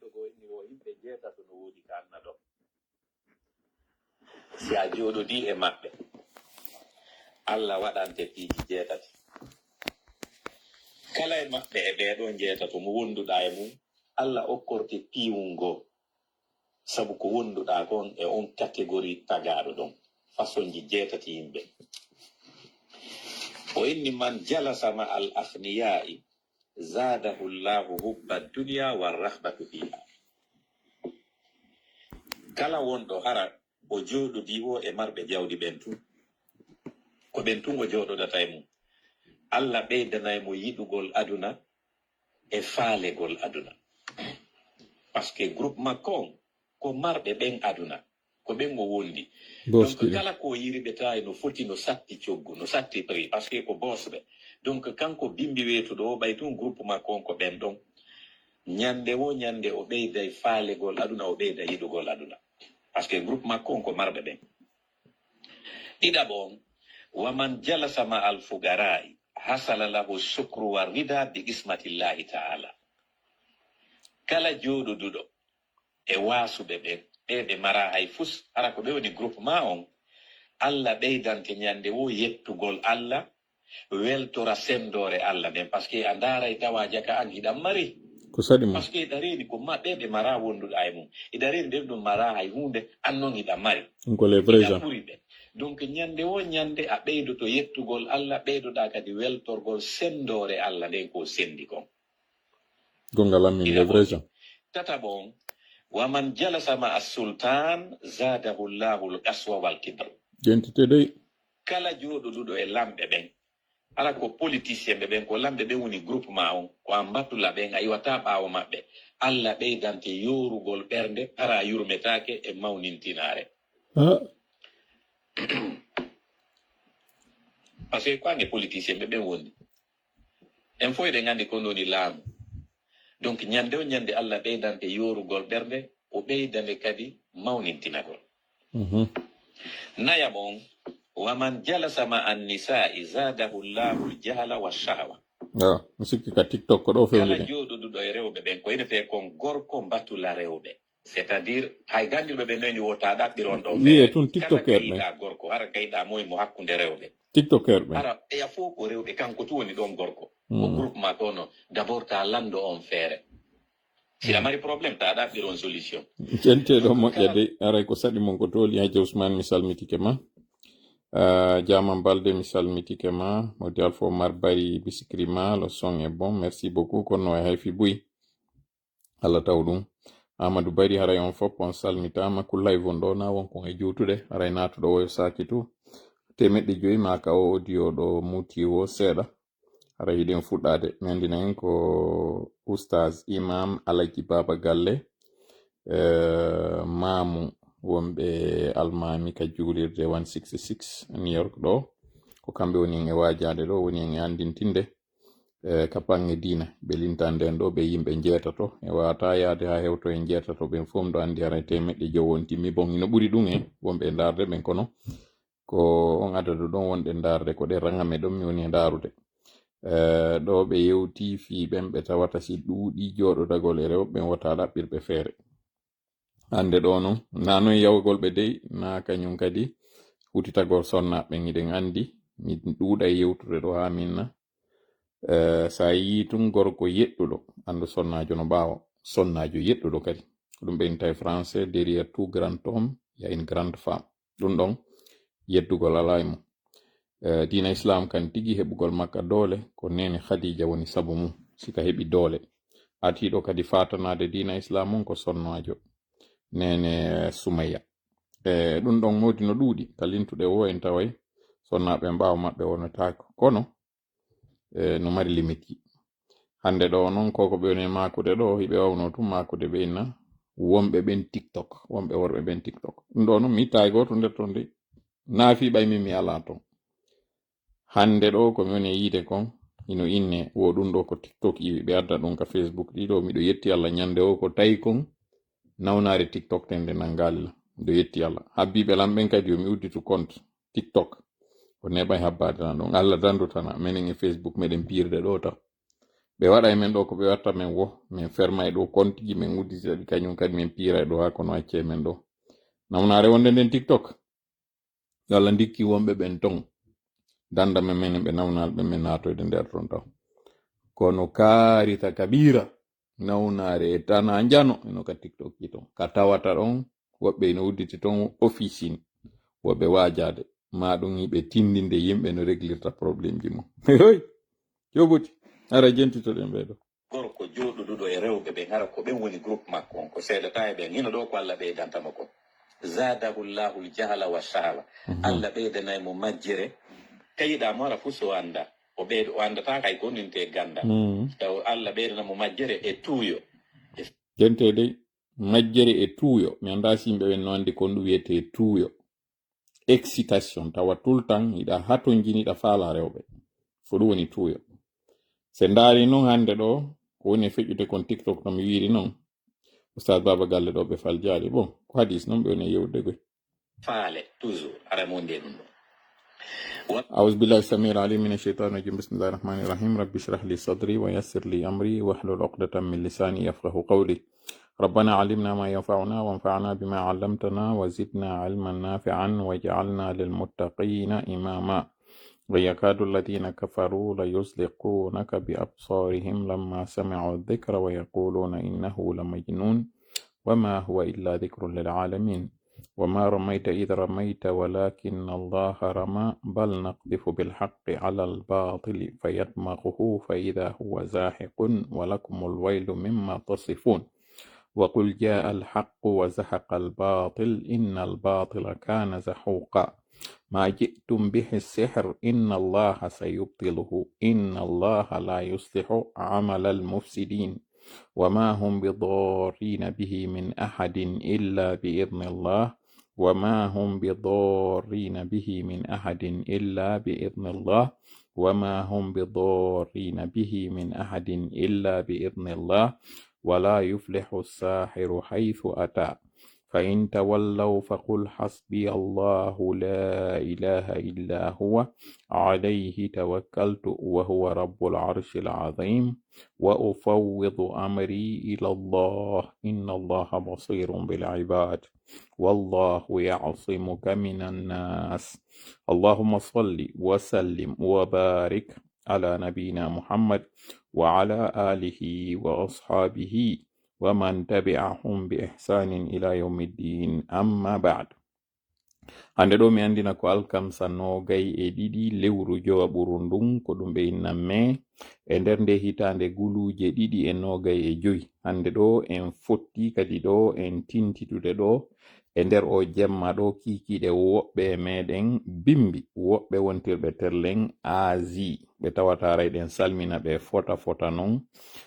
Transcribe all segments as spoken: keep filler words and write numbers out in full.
Ɗo ko inni wo yimɓe jeetato no woodi ka anna ɗo. Si a jooɗodii e maɓɓe, Alla waɗante piiji jeetati. Kala e maɓɓe e ɓee ɗoo jeetato mo wonduɗaa e mum, Alla okkorte piiwungoo. Sabu ko wonduɗaa kon e on kategori tagaaɗo ɗon, fasonji jeetati yimɓe. O inni, "Man jalasa ma al aghniyaa'i, zaadahu Allahu hubba dunya wa raghbatu fiha." Kala wonɗo hara o jooɗodii o e marɓe jawdi ɓen tun, ko ɓen tun o jooɗodata e mum, Alla ɓeydanay mo yiɗugol aduna e faalegol aduna. Parce que groupe makko on, ko marɓe ɓen aduna, ko ɓen o wondi. Donc, kala ko yiri ɓe tawi no foti, no satti coggu, no satti prix, parce que ko boss ɓe. Donc, kanko bimbi weetuɗo o, ɓay tun groupe makko on ko ɓen ɗon. Ñande wo ñande o ɓeyday faalegol aduna, o ɓeyda yiɗugol aduna. Parce que groupe makko on ko marɓe ɓen. Ɗiɗaɓo on, "Wa man jalasa ma al fuqara'i, hasala lahu shukru wa rida bi qismatillahi ta'ala." Kala jooɗoduɗo e waasuɓe ɓen, ɓe ɓe mara hay fus, hara ko ɓe woni groupe ma on, Alla ɓeydante ñande wo yettugol Alla, weltora sendoore Alla nden, parce que a ndaaray tawa jaka an hiɗan mari. Ko saɗi mo. Parce que hiɗa reeni ko ma-, ɓe ɓe mara wonduɗa e mum. Hiɗa reeni ɓe ɗum mara hay huunde, an non hiɗa mari. Ɗum ko les vrais gens. Hiɗa ɓuri ɓe. Donc, ñande wo ñande a ɓeydoto yettugol Alla, ɓeydoɗa kadi weltorgol sendoore Alla nden ko sendi kon. Gonga lamin, les vrais gens. Tataɓo on, "Wa man jalasa ma as-sultan, zadahu Allahu al-qaswa wal kibr." Identité dey. Kala jooɗoduɗo e lamɓe ɓen, hara ko politicien ɓe ɓen, ko lamɓe ɓen woni groupe ma on, ko a mbatula ɓen, a iwata ɓaawo maɓɓe. Alla ɓeydante yoorugol ɓernde, hara a yurmetaake e mawnintinaare. Ah. Parce que ko ange politicien ɓe ɓen woni. En fof eɗen anndi ko woni laamu. Donc, ñande o ñande Alla ɓeydante yoorugol ɓernde, o ɓeydande kadi mawnintinagol. Mhm. Nayaɓo on, "Wa man jalasa ma an-nisa'i zadahu Allahu al-jahla wa shahwa." Ah, mi sikki ka TikTok ko ɗo fewndi. Kala jooɗoduɗo e rewɓe ɓen, ko ene fee kon gorko mbatula rewɓe. C'est-à-dire, hay ganndirɓe ɓen noyni wota ɗaɓɓir on ɗon. Wi'e tun TikToker ɓen. Kala gayiɗa gorko, hara gayiɗa moy mo hakkunde rewɓe. TikToker ɓen. Hara ɓeya fof ko rewɓe, kanko tun woni ɗon gorko. Ko groupe ma ɗo no. D'abord, ta lando on feere. Si a mari problème, ta ɗaɓɓir on solution. Cente ɗo moƴƴa de, aray ko saɗi mon ko tooli, Hajji Ousmane, mi salmitike ma. Ah, Jaaman Balde, mi salmitike ma. Modi Alpha Omar Bari, bisikri ma, le son est bon. Merci beaucoup, kono e hay fi buy. Alla taw ɗum. Amadou Bari, haray on fof on salmitaama. Kullay won ɗo, na won kon e juutude. Haray naatuɗo o yo saakitu. Teemeɗɗe joyi maa ka o audio ɗo muuti wo seeɗa. Haray hiɗen fuɗɗaade. Mi anndina en ko Oustaz Imam Alaji Baba Galle, eh, maamu wonɓe almaami ka juulirde one sixty-six New York ɗo. Ko kamɓe woni en e waajaade ɗo, woni en e anndintinde. E, ka baŋŋe diina, ɓe lintande en ɗo, ɓe yimɓe njeetato. E wata yaade haa hewto e njeetato, ɓen fof ɗo anndi haray teemeɗɗe jowo on timmi. Bon, hino ɓuri ɗum en, wonɓe e ndaarde ɓen, kono ko on adadu ɗon wonɓe ndaarde, ko ɗe raŋame ɗon mi woni e ndaarude. E, ɗo ɓe yewti fii ɓen ɓe tawata si ɗuuɗi jooɗodagol e rewɓe ɓen, wota ɗaɓɓirɓe feere. Hannde ɗo non, na non yawgol ɓe dey, na kañum kadi hutitagol sonnaaɓe ɓen. Hiɗen anndi, mi ɗuuɗay yewtude ɗo haa minna. Eh, so a yii tun gorko yeɗɗuɗo, anndu sonnaajo no ɓaawo. Sonnaajo yeɗɗuɗo kadi. Ko ɗum ɓe innta e français, "Derrière tout grand homme, il y a une grande femme." Ɗum ɗon, yeddugol alaa e mum. Eh, diina Islam kan tigi heɓugol makka doole, ko neene Khadija woni sabu mum, si ka heɓi doole. Artiiɗo kadi faatanaade diina Islam on ko sonnaajo, neene Sumayya. Eh, ɗum ɗon mawdi no ɗuuɗi, ka lintuɗe wo en taway sonnaaɓe en ɓaawo maɓɓe wonotaako. Kono, eh, no mari limite. Hannde ɗo non, ko ko ɓe woni e maakude ɗo, hiɓe wawno tun maakude ɓe inna wonɓe ɓen TikTok, wonɓe worɓe ɓen TikTok. Ɗum ɗo non, mi itta e gooto nder ton de. Naafi ɓay min mi alaa ton. Hannde ɗo ko mi woni e yiide kon, hino inne, wo ɗum ɗo ko TikTok iwi, ɓe adda ɗum ka Facebook ɗi ɗo. Miɗo yetti Alla, ñande o ko tawi kon, nawnaare TikTok ten nde nanngaali lan. Miɗo yetti Alla. Habbiiɓe lan ɓen kadi, yo mi udditu compte TikTok. O neeɓay habbaade lan ɗon. Alla dandu tana, menen e Facebook meɗen piirde ɗo tan. Ɓe waɗa e men ɗo ko ɓe watta men wo, men ferma e ɗo kontiji, men uddita ɗi kañum kadi men piira e ɗo haa kono acce e men ɗo. Namnaare wonde nden TikTok. Yo Allah ndikki wonɓe ɓen ton. Danda men menen ɓe nawnal ɓen men naatoyde nder ton taw. Kono kaarita kabira, nawnaare e tana njano, eno ka TikTok ki ton. Ka tawata ɗon, woɓɓe ino udditi ton officine, woɓɓe waajaade. Ma ɗum yiɓe tindinde yimɓe no reglirta problème ji mum. Hoy! Jobuti, ara jentitoɗen ɓee ɗo. Gorko jooɗuduɗo e rewɓe ɓen, hara ko ɓen woni groupe makko on, ko seedataa e ɓen. Hino ɗoo ko Allah ɓeydanta mo kon. Zaadahu Llaahu l-jahla wa shahwa. Mhm. Allah ɓeydanay mo majjere. Ka yiɗaa mo hara fuu so annda. O ɓeydo, o anndataa kay ko ninte ganda. Mhm. Taw Allah ɓeydana mo majjere e tuuyo. Jente dey, majjere e tuuyo. Mi anndaa si yimɓe ɓen no anndi kon ɗum wiyetee tuuyo. Excitation, tawa tout le temps hiɗa hatonjini, hiɗa faala rewɓe. Ko ɗum woni tuuyo. Se ndaari non hannde ɗo, ko woni e feƴƴude kon TikTok no mi wiiri non. Oustaz Baba Galle ɗo ɓe faljaali. Bon, ko hadis non ɓe woni e yewtude koy. Faale, toujours, ara mo nde ɗum ɗo. أعوذ بالله السميع العليم من الشيطان الرجيم. بسم الله الرحمن الرحيم. رب اشرح لي صدري ويسر لي أمري واحلل عقدة من لساني يفقهوا قولي. ربنا علمنا ما ينفعنا وانفعنا بما علمتنا وزدنا علما نافعا واجعلنا للمتقين إماما. ويكاد الذين كفروا ليزلقونك بأبصارهم لما سمعوا الذكر ويقولون إنه لمجنون وما هو إلا ذكر للعالمين. وما رميت إذ رميت ولكن الله رمى بل نقذف بالحق على الباطل فيدمغه فإذا هو زاهق ولكم الويل مما تصفون. وقل جاء الحق وزهق الباطل إن الباطل كان زهوقا. ما جئتم به السحر إن الله سيبطله إن الله لا يصلح عمل المفسدين. وما هم بضارين به من أحد إلا بإذن الله وما هم بضارين به من أحد إلا بإذن الله وما هم بضارين به من أحد إلا بإذن الله ولا يفلح الساحر حيث أتى. فإن تولوا فقل حسبي الله لا إله إلا هو عليه توكلت وهو رب العرش العظيم وأفوض أمري إلى الله إن الله بصير بالعباد والله يعصمك من الناس. اللهم صل وسلم وبارك على نبينا محمد وعلى آله وأصحابه ومن تبعهم بإحسان إلى يوم الدين. أما بعد. Hannde ɗo mi anndina ko alkamsa noogay e ɗiɗi lewru jowaɓuru ndun, ko ɗum ɓe innan mee. E nder nde hitaande guluuje ɗiɗi e noogay e jowi. Hannde ɗo en fotti kadi ɗo en tintitude ɗo e nder o jemma ɗo kiikiiɗe woɓɓe e meɗen bimbi, woɓɓe wontirɓe terlen Asie. Ɓe tawata aray ɗen salmina ɓe fota fota non.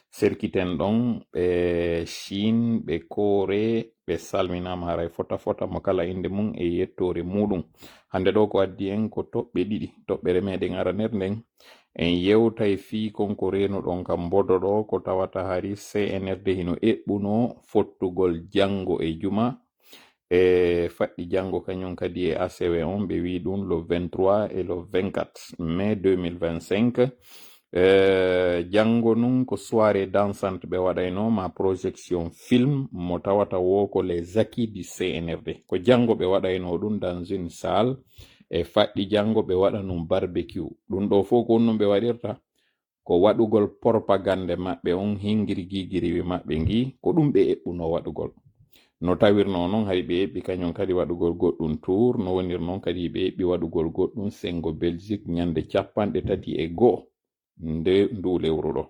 Serkiten ɗon ɓe Chine, ɓe Corée, ɓe salminaama haray fota fota mo kala innde mum e yettoore muuɗum. Hannde ɗo ko addi en ko toɓɓe ɗiɗi. Toɓɓere meɗen aranere nden, en yewtay fii kon ko reenuɗon ka Mbodo ɗo, ko tawata hari C N R D hino eɓɓunoo fottugol janngo e juma. E faɗɗi janngo kañum kadi e asewe on, ɓe wi'i ɗum le vingt-trois et le vingt-quatre mai deux mille vingt-cinq. Eh, janngo nun ko soirée dansante ɓe waɗaynoo, ma projection film mo tawata wo ko les acquis du C N R D. Ko janngo ɓe waɗaynoo ɗum dans une salle, e faɗɗi janngo ɓe waɗa nun barbecue. Ɗum ɗo fof ko ɗum ɓe waɗirta, ko waɗugol propagande maɓɓe on, hingiri gigiriwi maɓɓe ngi, ko ɗum ɓe eɓɓunoo waɗugol. No tawirnoo non, hari ɓe eɓɓi kañum kadi waɗugol goɗɗum tour, no wonir non kadi ɓe eɓɓi waɗugol goɗɗum senngo Belgique ñande cappanɗe tati e go'o nde ndu lewru ɗo.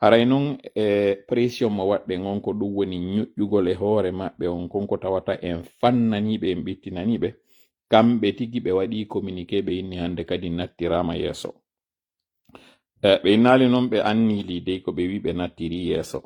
Haray non e pression mo waɗɓe ngon, ko ɗum woni ñoƴƴugol e hoore maɓɓe on, kon ko tawata en fannanii ɓe, en ɓittinanii ɓe. Kamɓe tigi ɓe waɗii communiqué, ɓe inni hannde kadi nattiraama yeeso. Eh, ɓe innaali non, ɓe annili dey ko ɓe wi'i ɓe nattiri yeeso.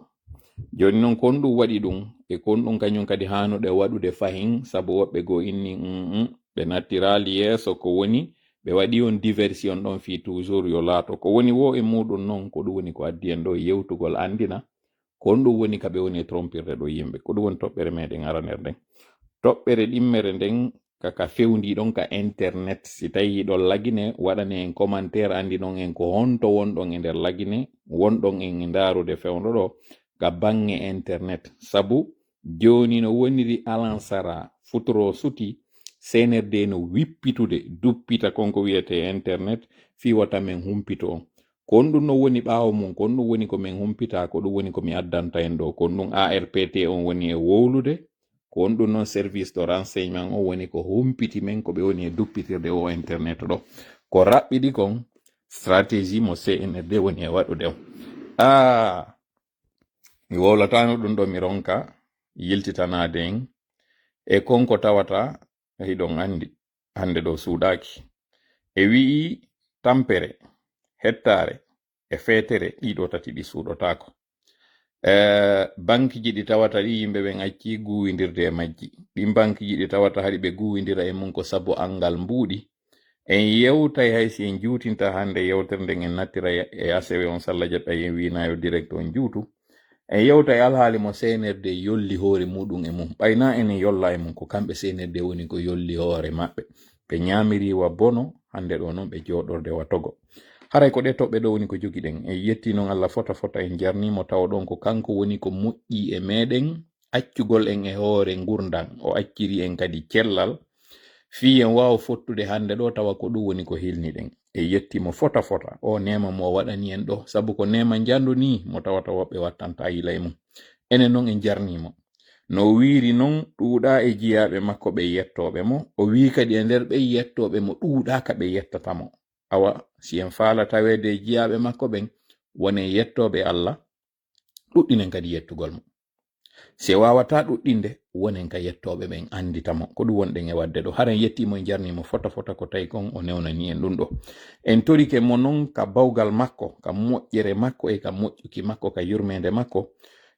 Jooni non, kon ɗum waɗi ɗum, e kon ɗum kañum kadi haanuɗe waɗude fahin, sabu woɓɓe goo inni, "Mm, mm, ɓe nattiraali yeeso, ko woni ɓe waɗi on diversion ɗon fii toujours yo laato." Ko woni wo e muuɗum non, ko ɗum woni ko addi en ɗo yewtugol anndina, kon ɗum woni ka ɓe woni e trompirde ɗo yimɓe. Ko ɗum woni toɓɓere meɗen aranere nden. Toɓɓere ɗimmere nden, ka, ka fewndii ɗon ka internet. Si tawii hiɗon Lagine, waɗanee en commentaire, anndinon en ko honto wonɗon e nder Lagine, wonɗon en e ndaarude fewndo ɗoo ka baŋŋe internet. Sabu jooni no woniri alansara, futuro suti, C N R D no wippitude, duppita kon ko wi'etee internet, fii wota men humpito. Ko honɗun non woni ɓaawo mun, ko honɗun woni ko men humpitaa, ko ɗun woni ko mi addanta en ɗoo. Ko honɗun A R P T on woni e wowlude, ko honɗun non service de renseignement on woni ko humpiti men, ko ɓe woni e duppitirde oo internet ɗoo. Ko raɓɓiɗi kon, stratégie mo C N R D woni e waɗude on. Ah, mi wowlataano ɗun ɗoo, mi ronka yiltitanaade en e kon ko tawata hiɗon anndi, hannde ɗoo suuɗaaki. E wi'i tampere, hettaare, e feetere, ɗii ɗoo tati ɗi suuɗotaako. Eh, bankiji ɗi tawata ɗi yimɓe ɓen acci guuwindirde e majji. Ɗin bankiji ɗi tawata hari ɓe guuwindira e mun ko sabu anngal mbuuɗi. En yewtay hay si en juutinta hannde yewtere nden en nattira e asewe on salla jaɓɓay en wi'inaayo direct on juutu. En yewtay alhaali mo C N R D yolli hoore muɗum e mun. Ɓay naa enen yolla e mun, ko kamɓe C N R D woni ko yolli hoore maɓɓe. Ɓe ñaamiri wa bono, hannde ɗoo non ɓe jooɗorde wa togo. Haray ko ɗee toɓɓe ɗoo woni ko jogiɗen. En yettii non Alla fota fota, en jarnii mo, tawa ɗon ko kanko woni ko moƴƴi e meɗen, accugol en e hoore ngurndan. O acciri en kadi cellal, fii en waawa fottude hannde ɗoo, tawa ko ɗum woni ko hilniɗen. En yettii mo fota fota, o neema mo o waɗani en ɗoo, sabu ko neema njandu nii mo tawata woɓɓe wattantaa yila e mum. Enen non en jarnii mo. No o wiiri non, ɗuuɗaa e jiyaaɓe makko ɓe yettooɓe mo. O wi'i kadi e nder ɓen yettooɓe mo, ɗuuɗaa ka ɓe yettata mo. Awa, si en faala taweede e jiyaaɓe makko ɓen, wonen yettooɓe Alla, ɗuɗɗinen kadi yettugol mo. Si en waawataa ɗuɗɗinde, wonen ka yettooɓe ɓen anndita mo. Ko ɗum wonɗen e waɗde ɗoo. Hara en yettii mo, en jarnii mo fota fota ko tawi kon o newnanii en ɗum ɗoo. En torike mo non ka bawgal makko, ka moƴƴere makko e ka moƴƴuki makko, ka yurmeende makko.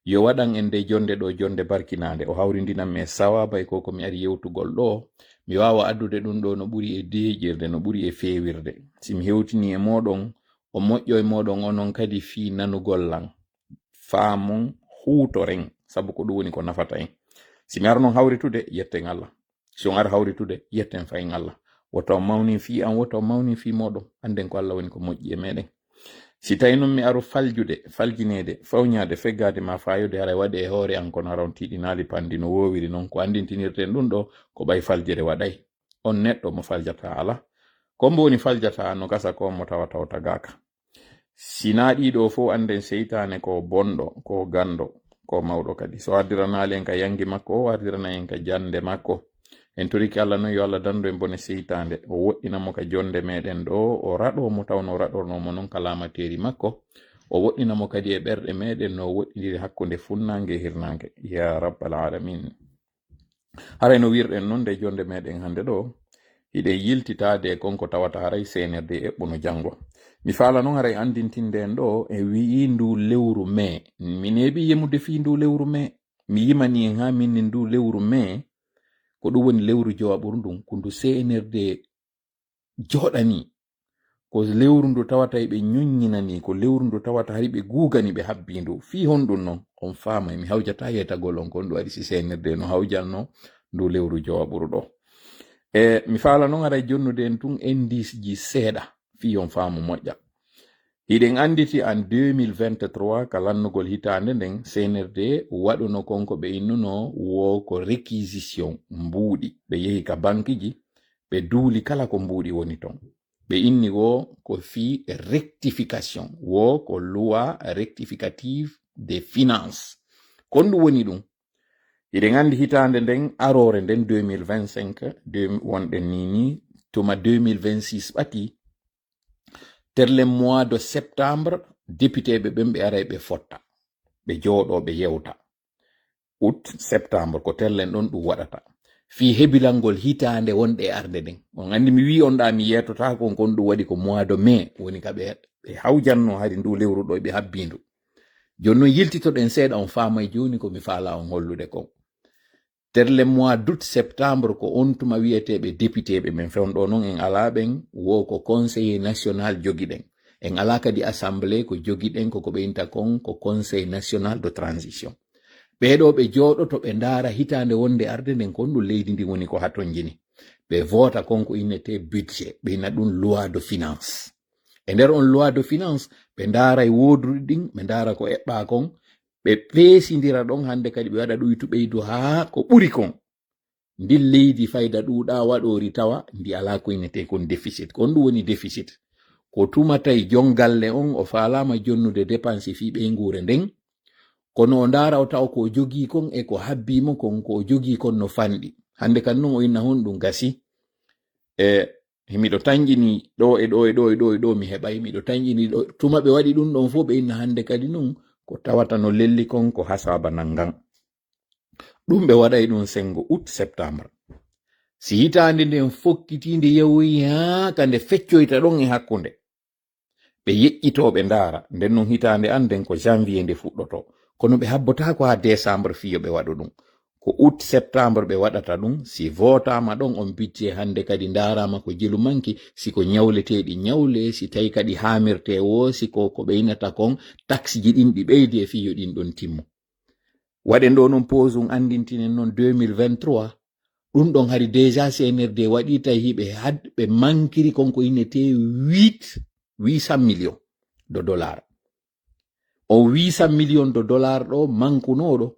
Yo waɗan en nde jonnde ɗoo, jonnde barkinaande. O hawrindinan mi e sawaaba e ko ko mi ari yewtugol ɗoo. Mi waawa addude ɗum ɗoo no ɓuri e deeƴirde, no ɓuri e feewirde. Si mi hewtinii e mooɗon, o moƴƴo e mooɗon onon kadi fii nanugol lan. Faamon, huutoren, sabu ko ɗum woni ko nafata en. Si mi ara non hawritude, yetten Alla. Si on ara hawritude, yetten fahin Alla. Woto on mawnin fii an, woto on mawnin fii mooɗon. Annden ko Alla woni ko moƴƴi e meɗen. Si tawi non mi aru faljude, faljineede, fawñaade, feggaade maa faayude, haray waɗi e hoore an kono hara on tiiɗinaali panndi no woowiri non. Ko anndintinirten ɗum ɗoo, ko ɓay faljere waɗay. On neɗɗo mo faljataa alaa. Ko mbo woni faljataa no gasa ko mo tawa taw tagaaka. Si naa ɗii ɗoo fow, annden seytaane ko bonɗo, ko ganndo, ko mawɗo kadi. So ardiranaali en ka yangi makko, o ardirana en ka jannde makko. En torike Alla non yo Alla danndu en bone seytaande, o woɗɗina mo ka jonnde meɗen ɗoo, o raɗoo mo taw no raɗornoo mo non ka laamateeri makko. O woɗɗina mo kadi e ɓerɗe meɗen no o woɗɗiniri hakkunde funnaange e hirnaange. Yaa Rabbal Aalamiin. Haray no wirɗen non nde jonnde meɗen hannde ɗoo, hiɗen yiltitaade e kon ko tawata haray C N R D eɓɓuno janngo. Mi faala non haray anndintinde en ɗoo, en wi'i ndu lewru mee. Mi neeɓi yemude fii ndu lewru mee. Mi yimani en haa min ni ndu lewru mee, ko ɗum woni lewru jowaɓuru ndun, ko ndu C N R D jooɗanii. Ko lewru ndu tawata hiɓe ñoññinanii, ko lewru ndu tawata hari ɓe guuganii, ɓe habbii ndu. Fii honɗun non? On faamay, mi hawjataa yeetagol on ko honɗun waɗi si C N R D no hawjanno ndu lewru jowaɓuru ɗoo. E, mi faala non haray jonnude en tun indice ji seeɗa, fii on faamu moƴƴa. Hiɗen annditi en deux mille vingt-trois ka lannugol hitaande nden, C N R D waɗuno kon ko ɓe innunoo woo ko réquisition mbuuɗi. Ɓe yehi ka bankiji, ɓe duuli kala ko mbuuɗi woni ton. Ɓe inni woo ko fii rectification, woo ko loi rectificative des finances. Kon ɗum woni ɗum. Hiɗen anndi hitaande nden, aroore nden deux mille vingt-cinq, de, wonɗen nii nii, tuma deux mille vingt-six ɓatii, terle mois de septembre, députéɓe ɓen ɓe aray ɓe fotta, ɓe jooɗoo, ɓe yewta. Août, septembre, ko terlen ɗon ɗum waɗata. Fii hebilangol hitaande wonde e arde nden. On anndi mi wi'i on ɗaa mi yeetotaako on, kon ɗum waɗi ko mois de mai woni ka ɓe, ɓe hawjanno hari ndu lewru ɗo, ɓe habbii ndu. Jooni non yiltitoɗen seeɗa, on faamay jooni ko mi faalaa on hollude kon. Terle mois d'août, septembre, ko on tuma wi'eteeɓe députéɓe men fewndo non en alaa ɓen, wo ko conseiller national jogiɗen. En alaa kadi assemblée ko jogiɗen, ko ko ɓe inta kon ko conseil national de transition. Ɓee ɗoo ɓe jooɗoto, ɓe ndaara hitaande wonde arde nden, kon ɗum leydi ndin woni ko hatonjini. ɓe voota kon ko innetee budget, ɓe inna ɗun loi de finance. E nder on loi de finance, ɓe ndaara e wooduɗi ɗin, ɓe ndaara ko eɓɓaa kon, ɓe peesindira ɗon hannde kadi ɓe waɗa ɗuytu ɓeydu haa ko ɓuri kon. Ndin leydi fayda ɗuuɗaa waɗoori tawa ndi alaa ko innetee kon deficit. Ko honɗun woni deficit? Ko tuma tawi jon galle on o faalaama jonnude depanse fii ɓeynguure nden, kono o ndaara o tawa ko o jogii kon e ko habbii mo kon, ko o jogii kon no fanɗi. Hannde kan non o inna honɗun gasi. E, miɗo tanƴini ɗoo e ɗoo e ɗoo e ɗoo e ɗoo mi heɓay, miɗo tanƴini ɗoo. Tuma ɓe waɗi ɗun ɗon fow ɓe inna hannde kadi non ko tawata no lelli kon ko hasaaba nangan. Ɗun ɓe waɗay ɗun senngo août, septembre. Si hitaande nden fokkitii nde yewoyi haa ka nde feccoyta ɗon e hakkunde, ɓe yeƴƴitoo ɓe ndaara, nden non hitaande an nden ko janvier nde fuɗɗotoo. Kono ɓe habbotaako haa décembre fii yo ɓe waɗu ɗun. Ko août, septembre ɓe waɗata ɗun. Si vootaama ɗon on budget hannde kadi ndaaraama ko jelu manki, si ko ɲawleteeɗi ɲawle, si tawi kadi haamirtee woo, si ko ko ɓe innata kon, taksiji ɗin ɗi ɓeydee fii yo ɗin ɗon timmu. Waɗen ɗoo non pause on anndintinen non deux mille vingt-trois. Ɗun ɗon hari déjà C N R D waɗii tawi hiɓe had-, ɓe mankiri kon ko innetee huit, huit cent millions de dollars. On huit cent millions de dollars ɗoo mankunooɗo,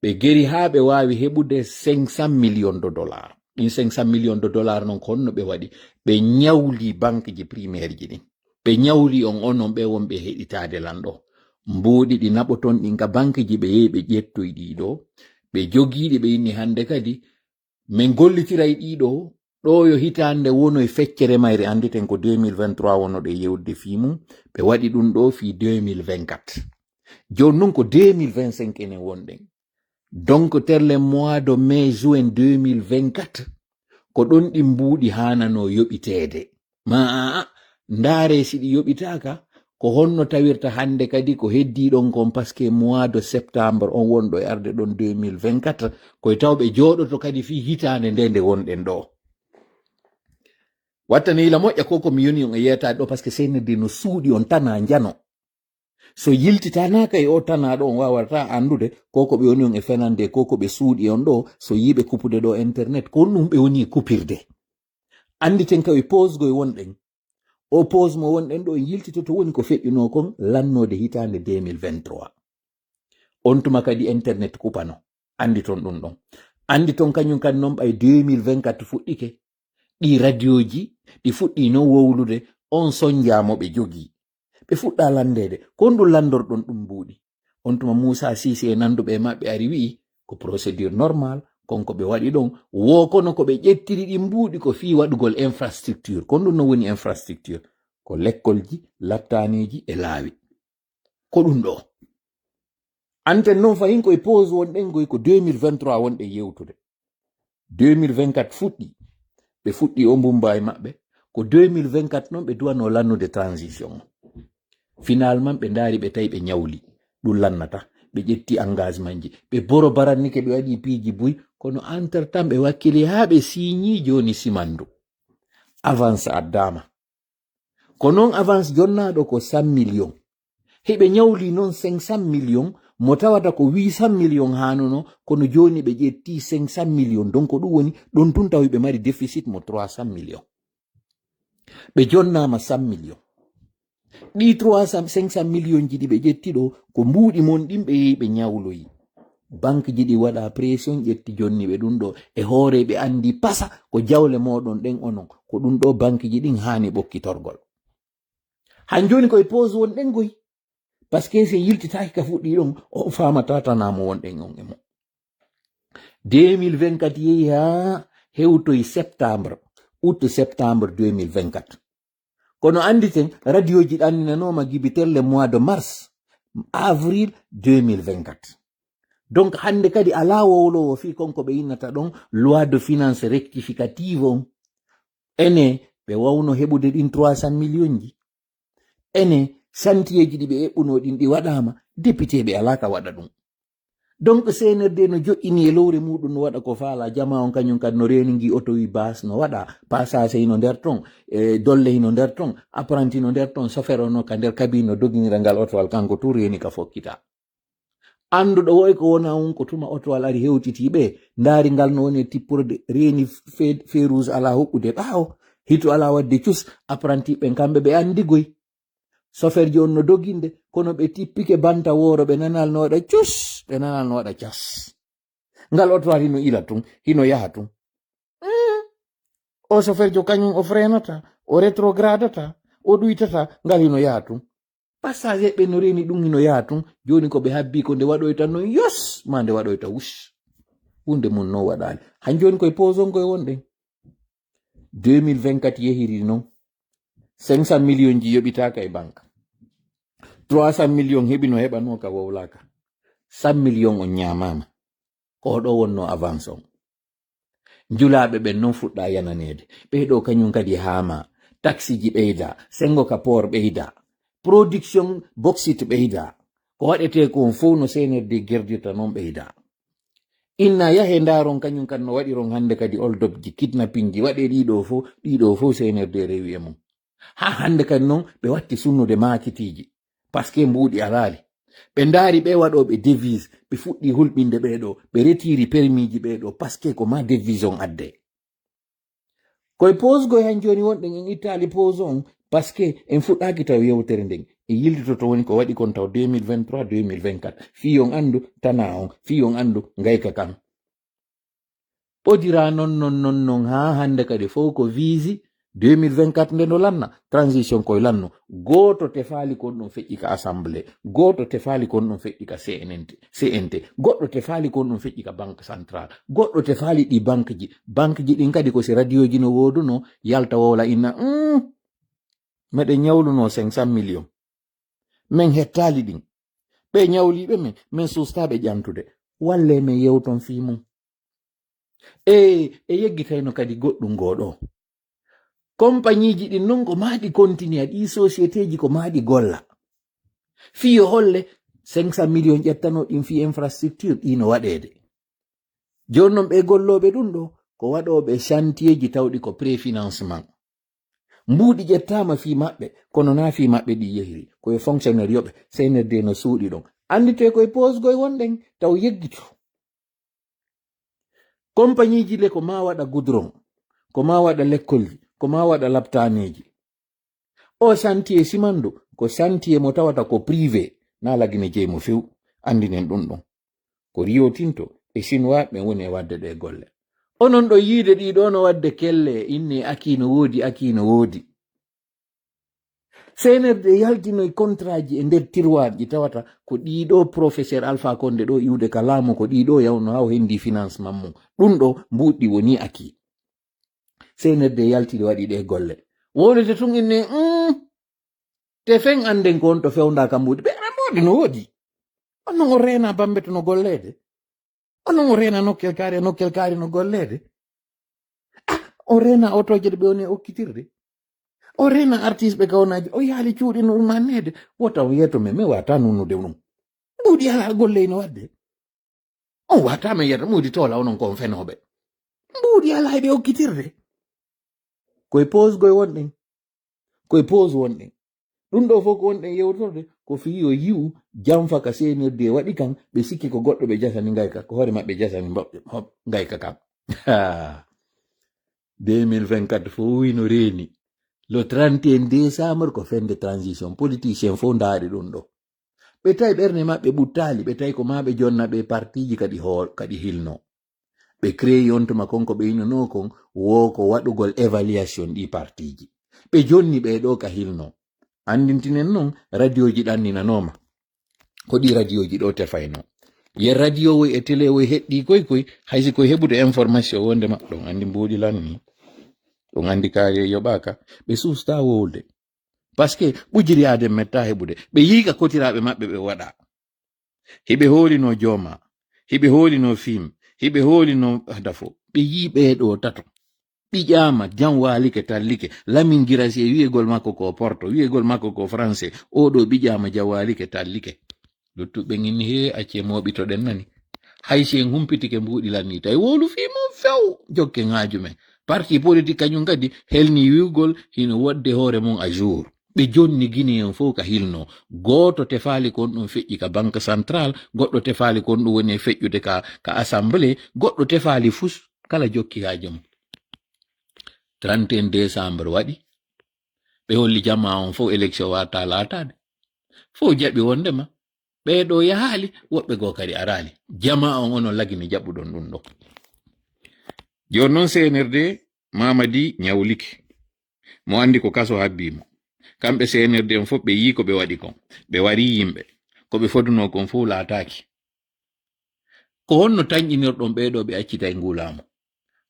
ɓe geri haa ɓe waawi heɓude cinq cent millions de dollars. Ɗin cinq cent millions de dollars non ko honno ɓe waɗi? Ɓe ɲawli banque ji primaire ji ɗin. Ɓe ɲawli on onon ɓe wonɓe heɗitaade lan ɗoo. Mbuuɗi ɗi naɓoton ɗin ka banque ji ɓe yehi ɓe ƴettoyi ɗii ɗoo. Ɓe jogii ɗi ɓe inni hannde kadi min gollitiray ɗii ɗoo. Ɗoo yo hitaande wono e feccere mayre annditen ko deux mille vingt-trois wonoɗen yewtude fii mun. Ɓe waɗi ɗun ɗoo fii deux mille vingt-quatre. Jooni non ko deux mille vingt-cinq enen wonɗen. Donc, terle mois de mai, juin deux mille vingt-quatre, ko ɗon ɗin mbuuɗi haananoo yoɓiteede. Ma a, a, ndaaree si ɗi yoɓitaaka, ko honno tawirta hannde kadi ko heddii ɗon kon, parce que mois de septembre on wonɗo e arde ɗon deux mille vingt-quatre, ko e taw ɓe jooɗoto kadi fii hitaande nde nde wonɗen ɗoo. Watta ne ila moƴƴa ko ko mi yoni on e yeetaade ɗoo, parce que C N R D no suuɗi on tanaa njano. So yiltitanaaka e o tanaa ɗoo, on waawata anndude ko ko ɓe woni on e fenande, ko ko ɓe suuɗi on ɗoo, so yiiɓe kupude ɗoo internet, ko ɗun ɓe woni e kupirde. Annditen ka e pause go e wonɗen. O pause mo wonɗen ɗoo, en yiltitoto woni ko feƴƴunoo kon lannoode hitaande deux mille vingt-trois. On tuma kadi internet kupano. Anditon ɗun ɗon. Anditon kañun kadi non ɓay deux mille vingt-quatre fuɗɗike. Ɗi radioji, ɗi fuɗɗii non wowlude, on sonjaa mo ɓe jogii. Ɓe fuɗɗaa landeede. Ko honɗun landorɗon ɗun mbuuɗi? On tuma Muusaa Siise e nanduɓe e maɓɓe ari wi'i, ko procédure normal, kon ko ɓe waɗi ɗon. Woo kono ko ɓe ƴettiri ɗin mbuuɗi ko fii waɗugol infrastructure. Ko honɗun non woni infrastructure? Ko lekkolji, laptaaniiji e laawi. Ko ɗun ɗoo. Anten non fahin ko e pause wonɗen goy ko deux mille vingt-trois wonɗen yewtude. Deux mille vingt-quatre fuɗɗii. Ɓe fuɗɗii o mbumba e maɓɓe. Ko deux mille vingt-quatre non ɓe duwanoo lannude transition. Finalement ɓe ndaari ɓe tawi ɓe ɲawli. Ɗun lannata. Ɓe ƴetti engagementji. Ɓe boro barannike ɓe waɗii piiji buy. Kono entre-temps ɓe wakkili haa ɓe signii jooni simandu. Avance addaama. Ko non avance jonnaaɗo ko cent millions. Hiɓe ɲawli non cinq cent millions, mo tawata ko huit cent millions haanono, kono jooni ɓe ƴetti cinq cent millions. Donc ko ɗun woni, ɗon tun tawi ɓe mari déficit mo trois cent millions. Ɓe jonnaama cent millions. Ɗii trois cent, cinq cent millions ji ɗi ɓe ƴetti ɗoo, ko mbuuɗi mon ɗin ɓe yehi ɓe ɲawloyi. Banque ji ɗi waɗa pression, ƴetti jonni ɓe ɗun ɗoo. E hoore ɓe anndi pasa ko jawle mooɗon ɗen onon. Ko ɗun ɗoo banque ji ɗin haani ɓokkitorgol. Han jooni ko e pause wonɗen goy. Parce que si yiltitaaki ka fuɗɗii ɗon, o faamataa tanaa mo wonɗen on e mo. Deux mille vingt-quatre yehi haa hewtoyi septembre, août, septembre deux mille vingt-quatre. Kono annditen, radioji ɗanninanooma gibitelle mois de mars, avril deux mille vingt-quatre. Donc hannde kadi alaa wowloowo fii kon ko ɓe innata ɗon loi de finance rectificative on. Ene, ɓe wawno heɓude ɗin trois cent millions ji. Ene, santiyee ji ɗi ɓe eɓɓunoo ɗin ɗi waɗaama, député ɓe alaa ka waɗa ɗun. Donc C N R D no joɗɗini e lowre muɗum no waɗa ko faala, jamaa on kañum kadi no reeni ngi oto wi bas no waɗa, passager hino nder ton, e dolle hino nder ton, apprenti hino nder ton, chauffeur on no ka nder cabine no doginira ngal otowal, kanko tun reeni ka fokkita. Annduɗo woy ko wona on ko tuma otoal ari hewtitii ɓe, ndaari ngal no woni e tipporde, reeni fe-, feeruus alaa huɓɓude ɓaawo, hito alaa waɗde cus, apprenti ɓen kamɓe ɓe anndi goy. Soferji on no doginde, kono ɓe tippike banta wooro, ɓe nanal no waɗa cus, ɓe nanal no waɗa cas. Ngal otoal hino ila tun, hino yaha tun. Mm. O soferjo kañum o freinata, o retrogradata, o ɗuytata, ngal hino yaha tun. Passager ɓe no reeni ɗun hino yaha tun. Jooni ko ɓe habbii ko nde waɗoyta non yos, maa nde waɗoyta wus. Huunde mun non waɗaali. Han jooni koye poison koye wonɗen. Deux mille vingt-quatre yehiri non. Cinq cent millions ji yoɓitaaka e banque. Trois cent millions heɓi no heɓanoo ka wowlaaka. Cent millions on ñaamaama. Ko ɗo wonnoo avance on. Njulaaɓe ɓen non fuɗɗaa yananeede. Ɓee ɗoo kañum kadi haamaa. Taksiji ɓeydaa. Senngo ka port ɓeydaa. Production bauxite ɓeydaa. Ko waɗetee ko on fow no C N R D gerdirta non ɓeydaa. Inna yahee ndaaron kañum kadi no waɗiron hannde kadi hold-up ji, kidnapping ji, waɗee ɗii ɗoo fow, ɗii ɗoo fow C N R D rewi e mum. Haa hannde kadi non ɓe watti sunnude maakitiiji. Parce que mbuuɗi alaali. Ɓe ndaari ɓee waɗooɓe devise, ɓe fuɗɗii hulɓinde ɓee ɗoo, ɓe retiiri permis ji ɓee ɗoo, parce que ko maa devise on addee. Koye pause goy han jooni wonɗen en ittaali pause on, parce que en fuɗɗaaki taw yewtere nden. E yiltitoto woni ko waɗi kon taw deux mille vingt-trois, deux mille vingt-quatre. Fii on anndu tanaa on, fii on anndu ngayka kan. Ɓodiraa non, non, non, non, haa hannde kadi fow ko visi deux mille vingt-quatre nde no lanna, transition koye lanno. Gooto tefaali kon ɗum feƴƴi ka assemblée, gooto tefaali kon ɗum feƴƴi ka C N T, C N T, goɗɗo tefaali kon ɗum feƴƴi ka banque centrale, goɗɗo tefaali ɗi banque ji, banque ji ɗin kadi ko si radio ji no woodunoo, yalta wowla inna, "Mm, meɗen ñawlunoo cinq cent millions. Men hettaali ɗin. Ɓe ñawliiɓe men, men suustaaɓe ƴantude. Wallee men yewton fii mum." E, e yeggitayno kadi goɗɗum goo ɗoo. Kompaniiji ɗin non ko maa ɗi kontinua, ɗii sociétéji ko maa ɗi golla. Fii yo holle cinq cent millions ƴettanoo ɗin fii infrastructure, ɗii no waɗeede. Jooni non ɓee gollooɓe ɗum ɗoo, ko waɗooɓe chantier ji tawɗi ko préfinancement. Mbuuɗi ƴettaama fii maɓɓe, kono naa fii maɓɓe ɗi yehiri. Ko e fonctionnaire yoɓe, C N R D no suuɗi ɗon. Annditee ko e poosgoy wonɗen, taw yeggito. Kompaniiji le ko maa waɗa goudron, ko maa waɗa lekkolji, ko maa waɗa laptaaneeji. O chantier simandu, ko chantier mo tawata ko privé, naa lagine jeyi mo few, anndinen ɗum ɗum. Ko Rio Tinto e Chinois ɓen woni e waɗde ɗee golle. Onon ɗo yiide ɗii ɗoo no waɗde kelle, inne aki no woodi, aki no woodi. C N R D yaltinoy kontraaji e nder tiroirji tawata ko ɗii ɗoo professeur Alpha Condé ɗoo iwde ka laamu ko ɗii ɗoo yawno haw hendi financement mum. Ɗum ɗoo mbuuɗi woni aki. C N R D yaltide waɗi ɗee golle. Wowlete tun inne, "Mm, te fen annden ko on to fewndaa ka mbuuɗi." Ɓe, ɓe mbuuɗi no woodi. On non o reena Bambe to no golleede. On non o reena nokkel kaari, nokkel kaari no golleede. Ah, o reena otooje ɗe ɓe woni e okkitirde. O reena artiste ɓe gawnaaji, o yaali cuuɗi no ummanneede. Wota o yeeto men, men wata nunude ɗum. Mbuuɗi alaa golle ino waɗde. On wata men yetta mbuuɗi toola onon ko on fenooɓe. Mbuuɗi alaa e ɓe okkitirde. Koye poosgoy wonɗen. Koye poos wonɗen. Ɗum ɗoo fof ko wonɗen yewtorde, ko fii yo yi'u janfa ka C N R D waɗi kan, ɓe sikki ko goɗɗo ɓe jasani ngayka, ko hoore maɓɓe jasani mba-, ho-, ngayka kan. Deux mille vingt-quatre fof wino reeni. Le trente et un décembre ko fende transition. Politicien fof ndaari ɗum ɗo. Ɓe tawi ɓernde maɓɓe ɓuttaali, ɓe tawi ko maa ɓe jonna ɓe partiiji kadi hool-, kadi hilno. Ɓe créé on tuma kon ko ɓe innunoo kon, wo ko waɗugol évaluation ɗi partiiji. Ɓe jonni ɓee ɗoo ka hilno. Anndintinen non, radioji ɗan ninanooma. Ko ɗi radioji ɗoo tefaynoo. Ye radio woy e télé woy heɗɗii koy koy, hay si koy heɓude information wonde maɓɓe ɗon anndi mbuuɗi lanni. Ɗum anndi kaari e yoɓaaka. Ɓe suustaa wowlde. Parce que ɓujiri aaden metta heɓude. Ɓe yi'i ka kotiraaɓe maɓɓe ɓe waɗa. Hiɓe hoolinoo Jooma, hiɓe hoolinoo Fim, hiɓe hoolinoo Hadafo. Ɓe yi'i ɓee ɗoo tato. Ɓiƴaama, jam waalike, tallike. Lamin Girasi e wi'egol makko ko Porto, wi'egol makko ko Français. Oo ɗoo ɓiƴaama, jam waalike, tallike. Luttuɓe ngin ni, hee, accee mooɓitoɗen nani. Hay si en humpitike mbuuɗi lanni, tawi wowlu fii mum few, jokken haaju men. Parti politique kañum kadi helnii wi'ugol hino woɗde hoore mum à jour. Ɓe jonni Gine en fow ka hilno. Gooto tefaali kon ɗum feƴƴi ka Banque Centrale, goɗɗo tefaali kon ɗum woni e feƴƴude ka, ka Assemblée, goɗɗo tefaali fus, kala jokki haaju mum. Trente et un décembre waɗi, ɓe holli jamaa on fow élection warta laataade. Fow jaɓi wondema ɓee ɗoo yahaali, woɓɓe goo kadi araali. Jamaa on onon lagine jaɓuɗon ɗum ɗoo. Jooni non C N R D, Mamadi ñawlike. Mo anndi ko kaso habbii mo. Kamɓe C N R D on fof ɓe yii ko ɓe waɗi kon. Ɓe warii yimɓe. Ko ɓe fodunoo kon fof laataaki. Ko honno tanƴinirɗon ɓee ɗoo ɓe accita e nguu laamu?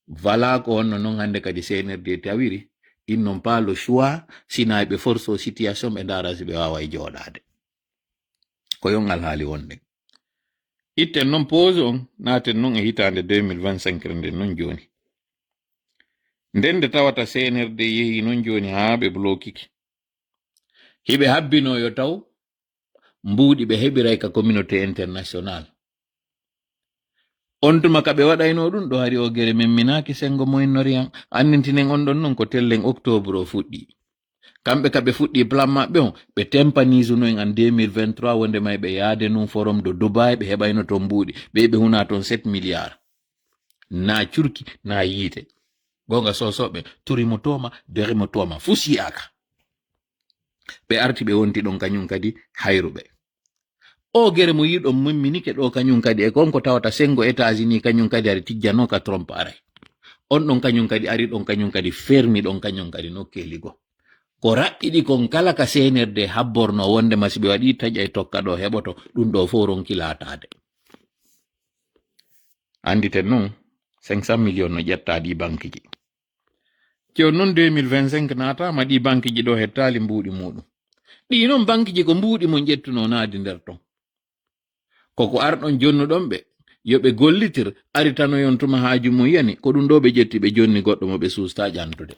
Voilà ko honno non hannde kadi C N R D tawiri. Ils n'ont pas le choix, sinaa ɓe force o situation ɓe ndaara si ɓe waaway jooɗaade. Ko yon alhaali wonde. Itten non pause on, naaten non e hitaande deux mille vingt-cinq nden non jooni. Nden nde tawata C N R D yehi non jooni haa ɓe blokiki. Hiɓe habbinoo yo taw mbuuɗi ɓe heɓiray ka communauté internationale. On tuma ka ɓe waɗaynoo ɗum ɗo hari o gere men minaaki sengo Moyen-Orient. Anndintinen on ɗon non ko tellen octobre o fuɗɗi. Kamɓe ka ɓe fuɗɗi plan maɓɓe on, ɓe tempaniisuno en an deux mille vingt-trois wonde may ɓe yaade nun forum de Dubaï, ɓe heɓayno ton mbuuɗi, ɓe ɓe huna ton sept milliards. Na curki, na yiite. Gonga sosoɓe, turimo toma, derimo toma, fus yi'aka. Ɓe arti ɓe wonti ɗon kañum kadi hayruɓe. O gere mo yiɗon mumminike ɗo kañum kadi e kon ko tawata sengo États-Unis kañum kadi hari tijjano ka Trump aray. On ɗon kañum kadi ari ɗon kañum kadi fermi ɗon kañum kadi nokkeeli go. Ko raɓɓiɗi kon kala ka C N R D habborno wonde ma si ɓe waɗi taƴa e tokka ɗo heɓoto ɗum ɗo fof ronki laataade. Annditen non cinq cent millions no ƴetta ɗi banque ji. Jooni non deux mille vingt-cinq naataama ɗi banque ji ɗo hettaali mbuuɗi muɗum. Ɗi non banque ji ko mbuuɗi mon ƴettuno naadi nder ton. Ko ko arɗon jonnuɗon ɓe, yo ɓe gollitir, ari tanoyon tuma haaju mum yani, ko ɗum ɗo ɓe ƴetti ɓe jonni goɗɗo mo ɓe suusta ƴantude.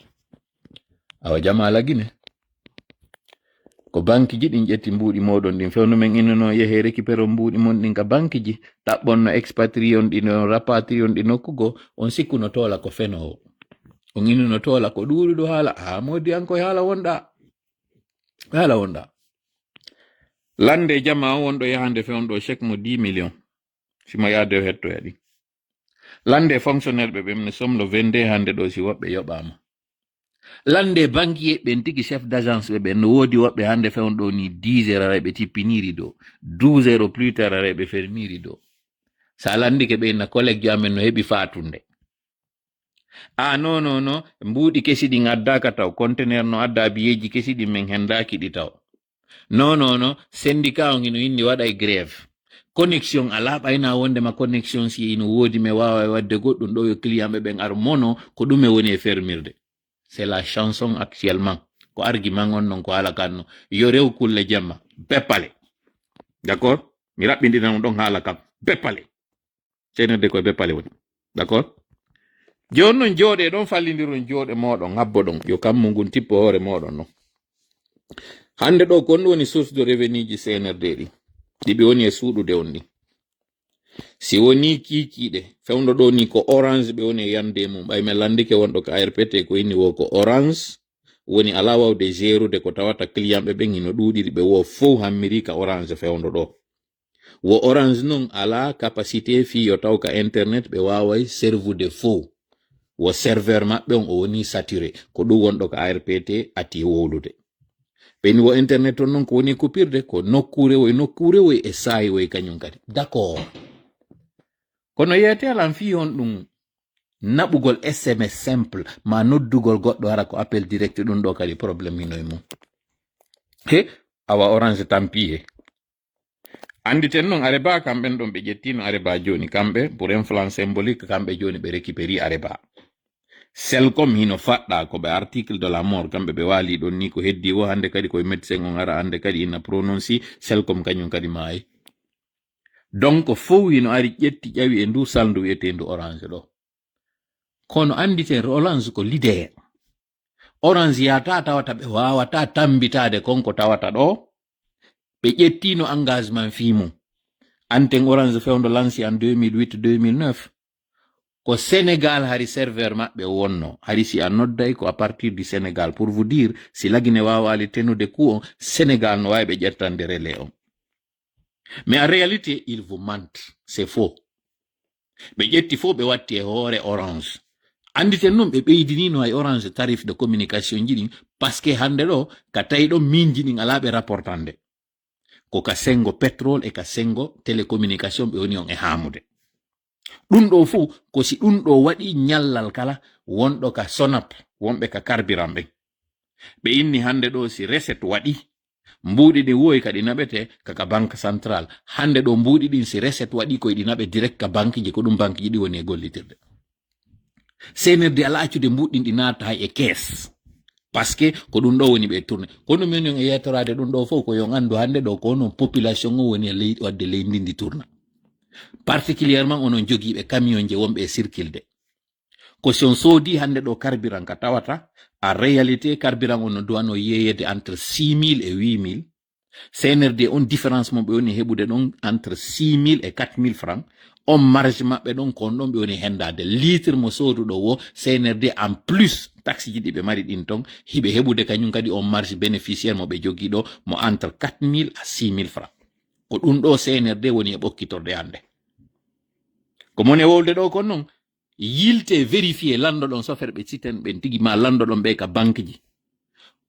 Awa jamaa lagine. Ko banque ji ɗin ƴetti mbuuɗi mooɗon ɗin. Fewndo men innuno yehe récupéro mbuuɗi mon ɗin ka banque ji. Taɓɓon no expatrié on ɗi, no rapatrié on ɗi nokku goo. On sikkuno toola ko fenoowo. On innuno toola ko ɗuuɗuɗo haala. A moodi an koye haala wonɗa. Haala wonɗa. Lande jamaa on wonɗo yahande fewndo chèque mo dix millions. Si mo yaade o hettoya ɗi. Lande fonctionnaire ɓe ɓen ne somlo vingt-deux hande ɗo si woɓɓe yoɓaama. Lande banquier ɓen tigi chef d'agence ɓe ɓen no woodi woɓɓe hande fewndo ni dix heures aray ɓe tippiniri do. Douze heures au plus tard aray ɓe fermiri do. Sa landike ɓe inna collègue jo amen no heɓi fatunde. Ah, non, non, non. Mbuuɗi kesi ɗin addaaka taw. Conteneur no adda biyeeji kesi ɗin men hendaaki ɗi taw. Non, non, non. Syndicat on hino inni waɗa e grève. Connexion alaa ɓayna wonde ma connexion si ino woodi me waawa e wadde goɗɗum ɗo yo client ɓe ɓen ar mono ko ɗume woni e fermirde. C'est la chanson actuellement. Ko argument on non ko haala kan no. Yo rew kulle jemma. Beppale. D'accord? Mi raɓɓinɗina ɗum ɗon haala kan. Beppale. Seenirde koye beppale woni. D'accord? Jooni non jooɗe ɗon fallindiron jooɗe mooɗon habbo ɗon. Yo kammu ngun tippo hoore mooɗon non. Hande ɗo kon woni source de revenu ji C N R D ɗi. Ɗi ɓe woni e suuɗude on ɗi. Si woni kiikiiɗe, fewndo ɗo ni ko orange ɓe woni e yande mum. Ɓay men landike wonɗo ka A R P T ko inni wo ko orange. Woni alaa wawde gérude ko tawata client ɓe ɓen hino ɗuuɗiri ɓe wo fow hammiri ka orange fewndo ɗo. Wo orange non alaa capacité fii yo taw ka internet ɓe waaway servude fow. Wo serveur maɓɓe on o woni saturé. Ko ɗum wonɗo ka A R P T ati wowlude. Ɓen wo internet on non ko woni coupirde ko nokkuure woy nokkuure woy e saayi woy kañum kadi. D'accord. Kono yeetee lan fii honɗum naɓugol S M S simple ma noddugol goɗɗo hara ko appel direct ɗum ɗo kadi problème hino e mum. He, awa orange tampi he. Annditen non Areba kamɓen ɗon ɓe ƴettino Areba jooni kamɓe pour un flanc symbolique kamɓe jooni ɓe récupéri Areba. Selcom hino faɗɗa ko ɓe article de la mort kamɓe ɓe waali ɗon ni ko heddi wo hannde kadi koye médecin on ara hannde kadi ina prononci Selcom kañum kadi maayi. Donc fow hino ari ƴetti ƴawi e ndu salndu wi'eteendu orange ɗo. Kono annditen orange ko leader. Orange yata tawata ɓe wawata tambitaade kon ko tawata ɗo. Ɓe ƴettino engagement fii mum. Anten orange fewndo lanci en deux mille huit, deux mille neuf. Ko Sénégal hari serveur maɓɓe wonno. Hari si a nodday ko à partir du Sénégal. Pour vous dire, si Lagine waawaali tenude coup on, Sénégal no waawi ɓe ƴettande relais on. Mais en réalité, ils vous mentent. C'est faux. Ɓe ƴetti fof, ɓe watti e hoore Orange. Annditen non, ɓe ɓeydinino hay Orange tarif de communication ji ɗin, parce que hannde ɗo, ka tawi ɗon miinji ɗin alaa ɓe rapportande. Ko ka senngo pétrole e ka senngo télécommunication ɓe woni on e haamude. Ɗum ɗo fof, ko si ɗum ɗo waɗi ñallal kala wonɗo ka Sonap, wonɓe ka carburant ɓen. Ɓe inni hannde ɗo si recette waɗi, mbuuɗi ɗin woy kadi naɓete ka, ka Banque Centrale. Hannde ɗo mbuuɗi ɗin si recette waɗi koy ɗi naɓe direct ka banque ji, ko ɗum banque ji ɗi woni e gollitirde. C N R D alaa accude mbuuɗi ɗin ɗi naata hay e caisse. Parce que ko ɗum ɗo woni ɓe tourné. Kono min on e yeetoraade ɗum ɗo fof ko yo on anndu hannde ɗo ko onon population on woni e leydi, wadde leydi ndi tourna. Particulièrement onon jogiiɓe camion je wonɓe e circulde. Ko si on soodi hannde ɗo carburant ka tawata, en réalité, carburant on no duwano yeeyede entre six mille et huit mille. C N R D on différence mo ɓe woni heɓude ɗon entre six mille et quatre mille francs. On marge maɓɓe ɗon ko on ɗon ɓe woni hendaade. Litre mo sooduɗo wo C N R D en plus taxe ji ɗi ɓe mari ɗin ton, hiɓe heɓude kañum kadi on marge bénéficiaire mo ɓe jogii ɗo mo entre quatre mille à six mille francs. Ko ɗum ɗo C N R D woni e ɓokkitorde hannde. Ko mon e wowlde ɗo kon non, yilte vérifier, lanndo ɗon sofer ɓe siten ɓen tigi ma lanndo ɗon ɓe ka banque ji.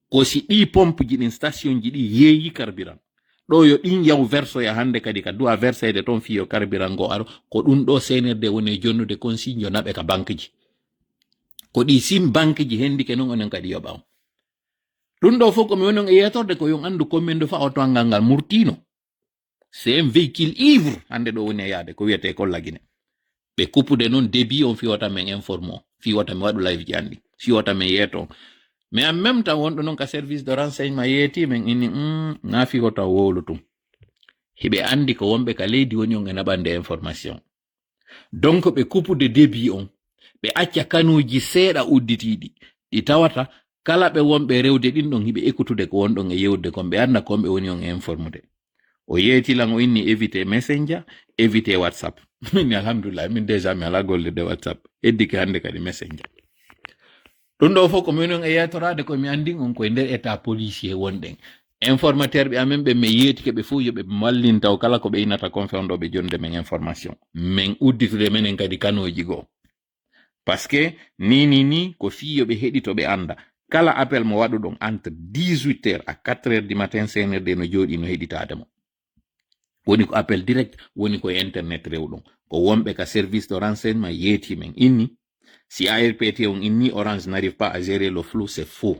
Ko si ɗi pompe ji ɗin, station ji ɗi yeeyi carburant. Ɗo yo ɗin yaw versoya hannde kadi ka duwa verseede ton fii yo carburant ngo aro. Ko ɗum ɗo C N R D woni e jonnude consigne yo naɓe ka banque ji. Ko ɗi sin banque ji hendike non onon kadi yoɓa on. Ɗum ɗo fof ko mi woni on e yeetorde ko yo on anndu combien de fois oto an ngal ngal murtino. C'est un véhicule ivre, hannde ɗo woni e yaade, ko wiyetee ko Lagine. Ɓe kupude noon débit on fii wota men informe on, fii wota mi waɗu live ji anndi, fii wota men yeeto on. Mais en même temps, wonɗo noon ka service de renseignement yeeti men inni, "Mm, na fii wota wowlu tun." Hiɓe anndi ko wonɓe ka leydi woni on e naɓande information. Donc, ɓe kupude débit on, ɓe acca kanuuji seeɗa udditiiɗi, ɗi tawata kala ɓe wonɓe rewde ɗin ɗon hiɓe ekkutude ko wonɗon e yewtude kon, ɓe annda kon ɓe woni on informude. O yeeti lan, o inni éviter Messenger, éviter WhatsApp. Min, alhamdulillah, min déjà mi alaa gollirde WhatsApp. Heddike hannde kadi Messenger. Ɗum ɗo fof ko min on e yeetoraade ko mi anndin on koye nder état policier wonɗen. Informateur ɓe amen ɓe mi yeetike ɓe fof yo ɓe mallin taw kala ko ɓe innata kon fewndo ɓe jonde men information. Men udditude menen kadi kanooji goo. Parce que ni, ni, ni, ko fii yo ɓe heɗito ɓe annda. Kala appel mo waɗuɗon entre dix-huit heures à quatre heures du matin, C N R D no jooɗi no heɗitaade mo. Woni ko appel direct, woni ko e internet rewɗon. Ko wonɓe ka service de renseignement yeeti men inni, si A R P T on inni Orange n'arrive pas à gérer le flou, c'est faux.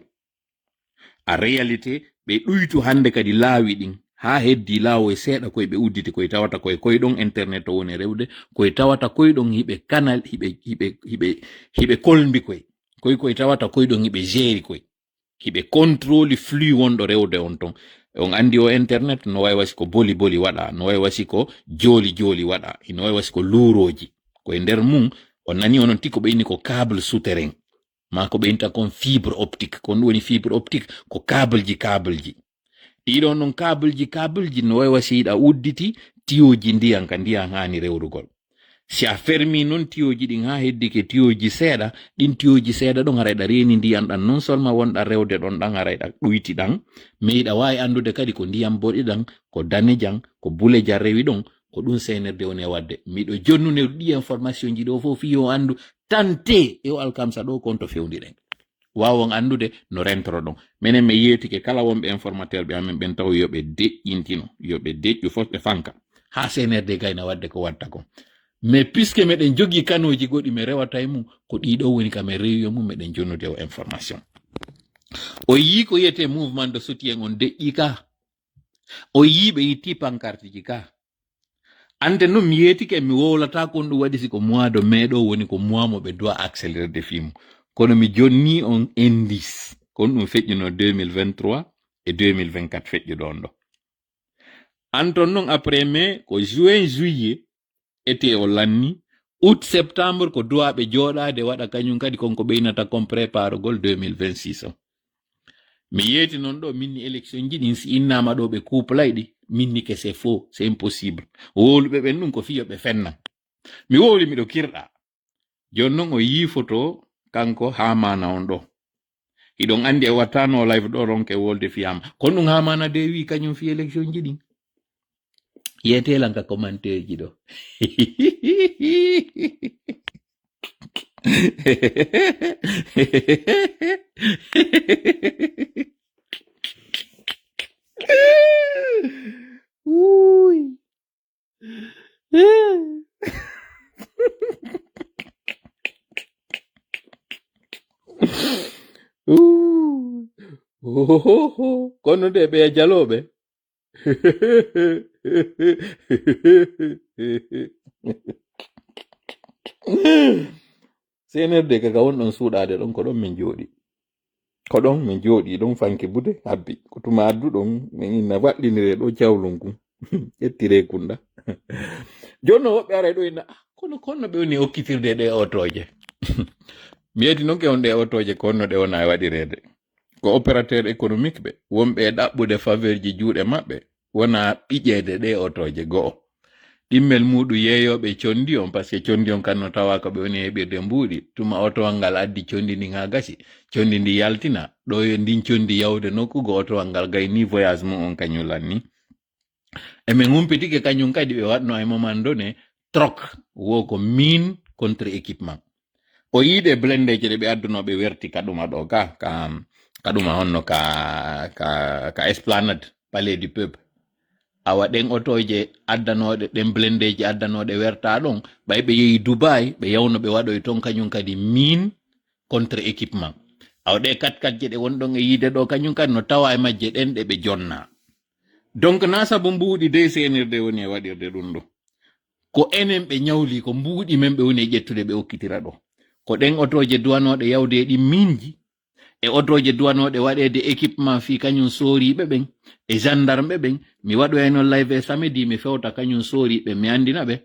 En réalité, ɓe ɗuytu hannde kadi laawi ɗin, haa heddii laawo e seeɗa koye ɓe udditi koye tawata koye, koye ɗon internet o woni rewde, koye tawata koye ɗon hiɓe kanal, hiɓe, hiɓe, hiɓe, hiɓe kolmbi koye. Koye, koye tawata koye ɗon hiɓe jeeri koye. Hiɓe contrôle flux wonɗo rewde on ton. On anndi o internet no wayi wasi ko boli boli waɗa, no wayi wasi ko jooli jooli waɗa, no wayi wasi ko luurooji. Ko e nder mum, on nani onon tigi ko ɓe inni ko câble souterrain. Maa ko ɓe innta kon fibre optique. Kon ɗum woni fibre optique, ko kableji, kableji. Ɗiɗon non kableji, kableji no wayi wasi hiɗa udditi tiyoji ndiyan ka ndiyan haani rewrugol. Si a fermi non tiyoji ɗin haa heddike tiyoji seeɗa, ɗin tiyoji seeɗa ɗon hara hiɗa reeni ndiyan ɗan non seulement wonɗa rewde ɗon ɗan hara hiɗa ɗuyti ɗan, mais hiɗa waawi anndude kadi ko ndiyan boɗi ɗan, ko danejan, ko bulejan rewi ɗon, ko ɗum C N R D woni e waɗde. Miɗo jonnude ɗi information ji ɗo fof fii yo anndu tante e o alkamsa ɗo kon to fewndi ɗen. Waawon anndude no rentoro ɗon. Menen mi yeetike kala wonɓe informateur ɓe amen ɓen taw yo ɓe deƴƴintino, yo ɓe deƴƴu fof ɓe fanka. Haa C N R D gayna waɗde ko waɗta kon. Mais puisque meɗen jogii kanooji goɗɗi men rewata e mum, ko ɗii ɗo woni ka men rewi e mum, meɗen jonnude o information. O yii ko wiyetee mouvement de soutien on deƴƴi ka. O yii ɓe itti pankartiji ka. Ante non mi yeetike mi wowlata kon ɗum waɗi si ko mois de mai ɗo woni ko mois mo ɓe doit accélérde film. Kono mi jonni on indice. Kon ɗum feƴƴuno deux mille vingt-trois et deux mille vingt-quatre feƴƴuɗo on ɗo. Anton non après mai ko juin, juillet, été o lanni, août, septembre ko duwaaɓe jooɗaade waɗa kañum kadi kon ko ɓeynata kon préparogol deux mille vingt-six o. Mi yeeti non ɗo minni élection ji ɗin si innama ɗo ɓe kuuplay ɗi, minni ke c'est faux, c'est impossible. Wowluɓe ɓen ɗum ko fiyo ɓe fenna. Mi wowli miɗo kirɗa. Jooni non o yiifoto kanko Haamaana on ɗoo. Hiɗon anndi e wattaano o live ɗoo ronke wolde fii Haama. Kono ɗum Haamaana de wi'i kañum fii élection ji ɗin. Yeetee lan ka commentaire ji ɗoo. Uuy. Uuy. Ohoho. Kono de ɓe jalooɓe. C N R D ka, ka won ɗon suuɗaade ɗon, ko ɗon min jooɗi. Ko ɗon min jooɗi, ɗon fanke bude habbi. Ko tuma addu ɗon, min inna waɗɗinire ɗo cawlun kun. Ƴettire kunda. Jooni no woɓɓe aray ɗo inna, "Ah, kono, kono ɓe woni okkitirde ɗe otooje." Mi yeeti non ke on ɗe otooje, ko honno ɗe wona e waɗireede. Ko opérateur économique ɓe, wonɓe e ɗaɓɓude faveur ji juuɗe maɓɓe, wona ɓiƴeede ɗe otooje go'o. Ɗimmel muuɗum yeeyooɓe conndi on, parce que conndi on kan no tawa ko ɓe woni heɓirde mbuuɗi. Tuma otowal ngal addi conndi ndin haa gasi, conndi ndi yaltina, ɗo yo ndin conndi yawde nokku goo, otowal ngal gayni voyage mum on kañum lanni. E min humpitike kañum kadi ɓe waɗno e moment donné troc, wo ko mine contre équipement. O yiide blendeeji ɗe ɓe adduno ɓe werti ka ɗuma ɗo ka, ka, ka ɗuma honno ka, ka, ka Esplanade, Palais du Peuple. Awa ɗen otooje addanooɗe, ɗen blendeeji addanooɗe wertaa ɗon, ɓay ɓe yehi Dubai, ɓe yawno ɓe waɗoy ton kañum kadi mine contre équipement. Awa ɗe kat kat je ɗe won ɗon e yiide ɗo kañum kadi no tawa e majje ɗen ɗe ɓe jonna. Donc na sabu mbuuɗi dey C N R D woni e waɗirde ɗum ɗo. Ko enen ɓe ñawli, ko mbuuɗi men ɓe woni e ƴettude ɓe okkitira ɗo. Ko ɗen otooje duwanooɗe yawde e ɗin mineji, e otooje duwanooɗe waɗeede équipement fii kañum sooriiɓe ɓen, e gendarme ɓen. Mi waɗoyay non live e samedi, mi fewta kañum sooriiɓe, mi anndina ɓe.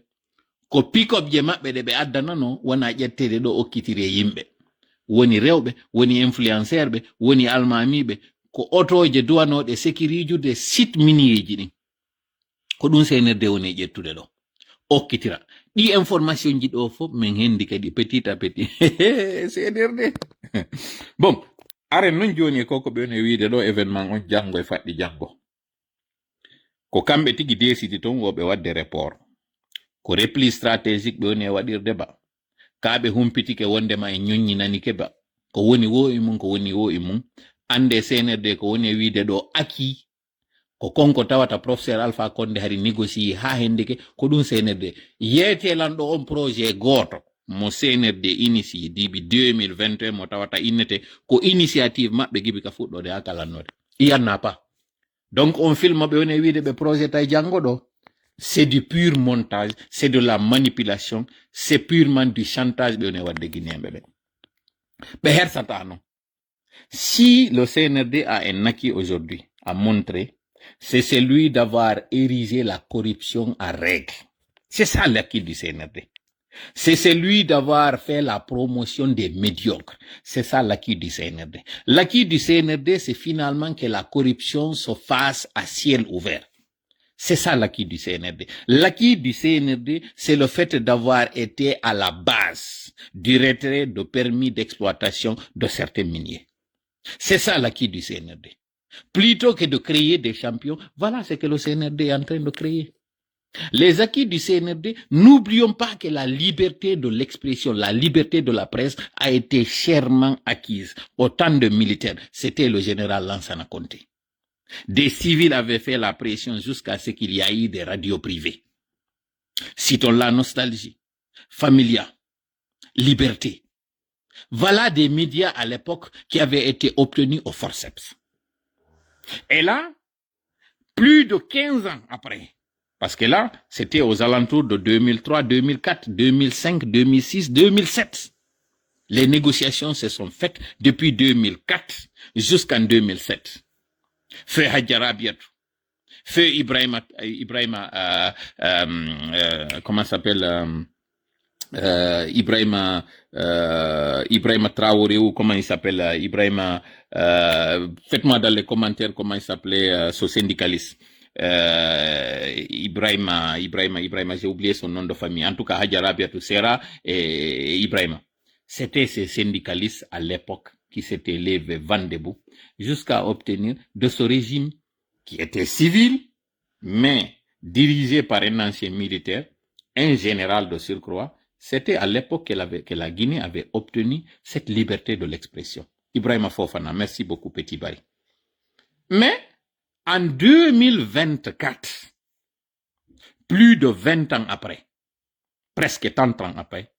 Ko pick-up je maɓɓe ɗe ɓe addanano wona ƴetteede ɗo okkitiri e yimɓe. Woni rewɓe, woni influenceur ɓe, woni almaamiiɓe, ko otooje duwanooɗe sécuriser site minier ji ɗin. Ko ɗum C N R D woni e ƴettude ɗo. Okkitira. Ɗi information ji ɗo fof min hendi kadi petit à petit. C N R D. Bon, aren non jooni e ko ko ɓe woni e wiide ɗo événement on janngo e faɗɗi janngo. Ko kamɓe tigi décidi ton wo ɓe waɗde report. Ko repli stratégique ɓe woni e waɗirde ba. Ka ɓe humpitike wondema e ñoññinanike ba. Ko woni wo e mum, ko woni wo e mum. Annde C N R D ko woni e wiide ɗo acquis. Ko konko tawata professeur Alpha Condé hari négocié haa hendike, ko ɗum C N R D. Yeetee lan ɗo on projet gooto mo C N R D initié diibi deux mille vingt et un mo tawata innete ko initiative maɓɓe gibi ka fuɗɗoode haa ka lannoode. Il y en a pas. Donc on film ɓe woni e wiide ɓe projet tay janngo ɗo, c'est du pur montage, c'est de la manipulation, c'est purement du chantage ɓe woni e waɗde Guinéen ɓe ɓe. Ɓe hersata non. Si le C N R D a un acquis aujourd'hui à montrer, c'est celui d'avoir érigé la corruption en règle. C'est ça l'acquis du C N R D. C'est celui d'avoir fait la promotion des médiocres. C'est ça l'acquis du C N R D. L'acquis du C N R D, c'est finalement que la corruption se fasse à ciel ouvert. C'est ça l'acquis du C N R D. L'acquis du C N R D, c'est le fait d'avoir été à la base du retrait de permis d'exploitation de certains miniers. C'est ça l'acquis du C N R D. Plutôt que de créer des champions, voilà ce que le C N R D est en train de créer. Les acquis du C N R D, n'oublions pas que la liberté de l'expression, la liberté de la presse a été chèrement acquise. Au temps de militaires, c'était le général Lansana Conté. Des civils avaient fait la pression jusqu'à ce qu'il y ait eu des radios privées. Citons La Nostalgie, Familia, Liberté. Voilà des médias à l'époque qui avaient été obtenus au forceps. Et là, plus de quinze ans après, parce que là, c'était aux alentours de deux mille trois, deux mille quatre, deux mille cinq, deux mille six, deux mille sept. Les négociations se sont faites depuis deux mille quatre jusqu'en deux mille sept. Feu Hadja Rabiatou, feu Ibrahima, Ibrahima, euh, euh, euh, comment s'appelle, euh, euh, Ibrahima, euh, Ibrahima Traoré ou comment il s'appelle, euh, Ibrahima, euh, faites-moi dans les commentaires comment il s'appelait, euh, ce syndicaliste. euh, Ibrahima, Ibrahima, Ibrahima, j'ai oublié son nom de famille. En tout cas, Hadja Rabiatou Serra et Ibrahima. C'était ces syndicalistes à l'époque qui s'étaient levés vent debout jusqu'à obtenir de ce régime qui était civil, mais dirigé par un ancien militaire, un général de surcroît, c'était à l'époque que la, que la Guinée avait obtenu cette liberté de l'expression. Ibrahima Fofana, merci beaucoup, Petit Barry. Mais en deux mille vingt-quatre, plus de vingt ans après, presque trente ans après,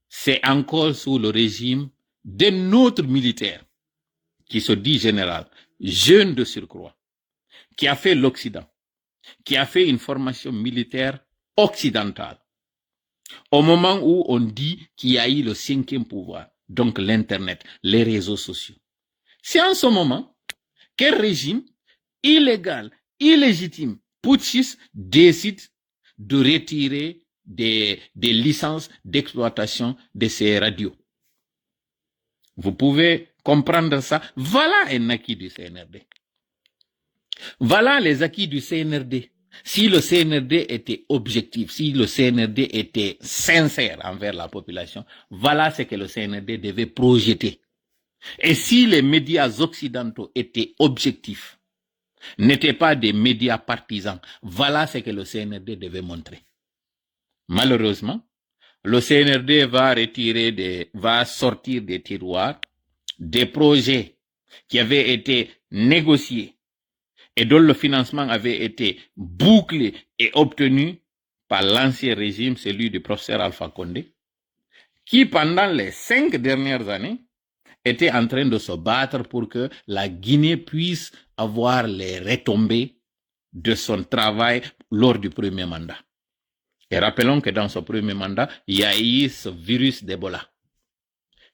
c'est encore sous le régime d'un autre militaire qui se dit général, jeune de surcroît, qui a fait l'Occident, qui a fait une formation militaire occidentale, au moment où on dit qu'il y a eu le cinquième pouvoir, donc l'Internet, les réseaux sociaux. C'est en ce moment qu'un régime illégal, illégitime, putschiste décide de retirer des, des licences d'exploitation de ces radios. Vous pouvez comprendre ça. Voilà un acquis du C N R D. Voilà les acquis du C N R D. Si le C N R D était objectif, si le C N R D était sincère envers la population, voilà ce que le C N R D devait projeter. Et si les médias occidentaux étaient objectifs, n'étaient pas des médias partisans, voilà ce que le C N R D devait montrer. Malheureusement, le C N R D va retirer des, va sortir des tiroirs des projets qui avaient été négociés et dont le financement avait été bouclé et obtenu par l'ancien régime, celui du professeur Alpha Condé, qui pendant les cinq dernières années était en train de se battre pour que la Guinée puisse avoir les retombées de son travail lors du premier mandat. Et rappelons que dans son premier mandat, il y a eu ce virus d'Ebola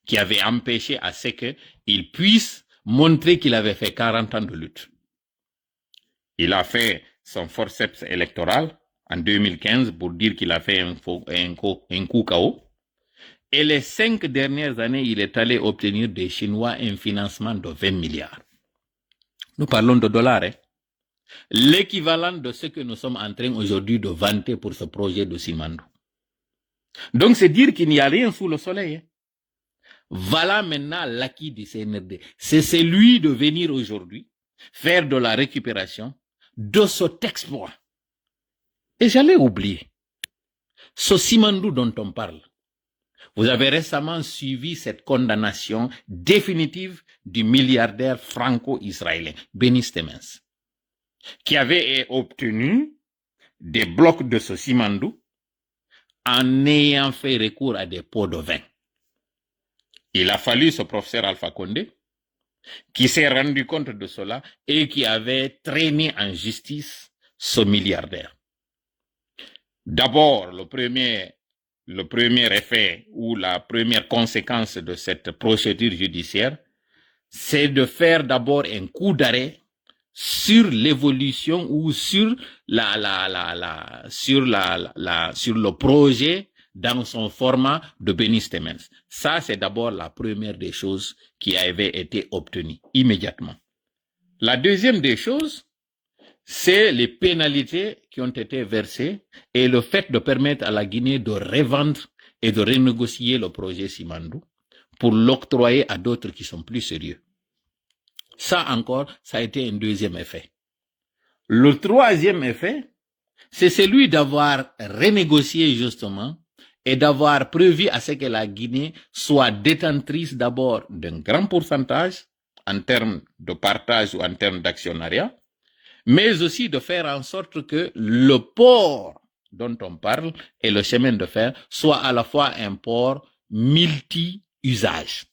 qui avait empêché à ce qu'il puisse montrer qu'il avait fait quarante ans de lutte. Il a fait son forceps électoral en deux mille quinze pour dire qu'il a fait un, faux- un co- un coup K O. Et les cinq dernières années, il est allé obtenir des Chinois un financement de vingt milliards. Nous parlons de dollars, hein. L'équivalent de ce que nous sommes en train aujourd'hui de vanter pour ce projet de Simandou. Donc, c'est dire qu'il n'y a rien sous le soleil, hein. Voilà maintenant l'acquis du C N R D. C'est celui de venir aujourd'hui faire de la récupération de cet exploit. Et j'allais oublier, ce Simandou dont on parle. Vous avez récemment suivi cette condamnation définitive du milliardaire franco-israélien, Benny Stemens, qui avait obtenu des blocs de ce Simandou en ayant fait recours à des pots de vin. Il a fallu ce professeur Alpha Condé, qui s'est rendu compte de cela et qui avait traîné en justice ce milliardaire. D'abord, le premier, le premier effet ou la première conséquence de cette procédure judiciaire, c'est de faire d'abord un coup d'arrêt sur l'évolution ou sur la, la, la, la, sur la, la, la- sur le projet dans son format de Benny Stemens. Ça, c'est d'abord la première des choses qui avait été obtenue immédiatement. La deuxième des choses, c'est les pénalités qui ont été versées et le fait de permettre à la Guinée de revendre et de renégocier le projet Simandou pour l'octroyer à d'autres qui sont plus sérieux. Ça encore, ça a été un deuxième effet. Le troisième effet, c'est celui d'avoir renégocié justement et d'avoir prévu à ce que la Guinée soit détentrice d'abord d'un grand pourcentage en termes de partage ou en termes d'actionnariat, mais aussi de faire en sorte que le port dont on parle et le chemin de fer soient à la fois un port multi-usage.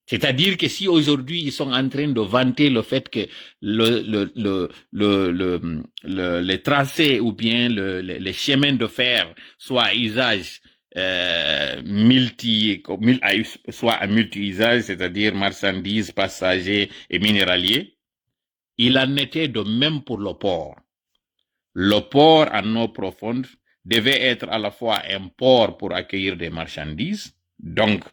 C'est-à-dire que si aujourd'hui ils sont en train de vanter le fait que le, le, le, le, le, le- les tracés ou bien le, le- les chemins de fer soient à usage euh, multi, mul- à us- soit à multi-usage, c'est-à-dire marchandises, passagers et minéraliers, il en était de même pour le port. Le port en eau profonde devait être à la fois un port pour accueillir des marchandises, donc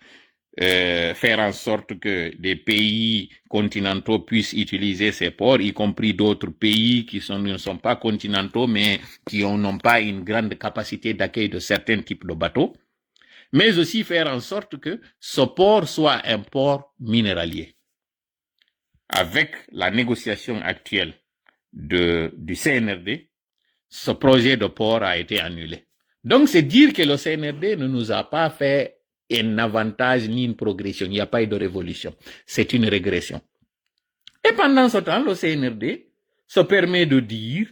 euh, faire en sorte que des pays continentaux puissent utiliser ces ports, y compris d'autres pays qui sont, ne sont pas continentaux, mais qui ont, n'ont pas une grande capacité d'accueil de certains types de bateaux, mais aussi faire en sorte que ce port soit un port minéralier. Avec la négociation actuelle de, du C N R D, ce projet de port a été annulé. Donc, c'est dire que le C N R D ne nous a pas fait un avantage ni une progression. Il n'y a pas eu de révolution. C'est une régression. Et pendant ce temps, le C N R D se permet de dire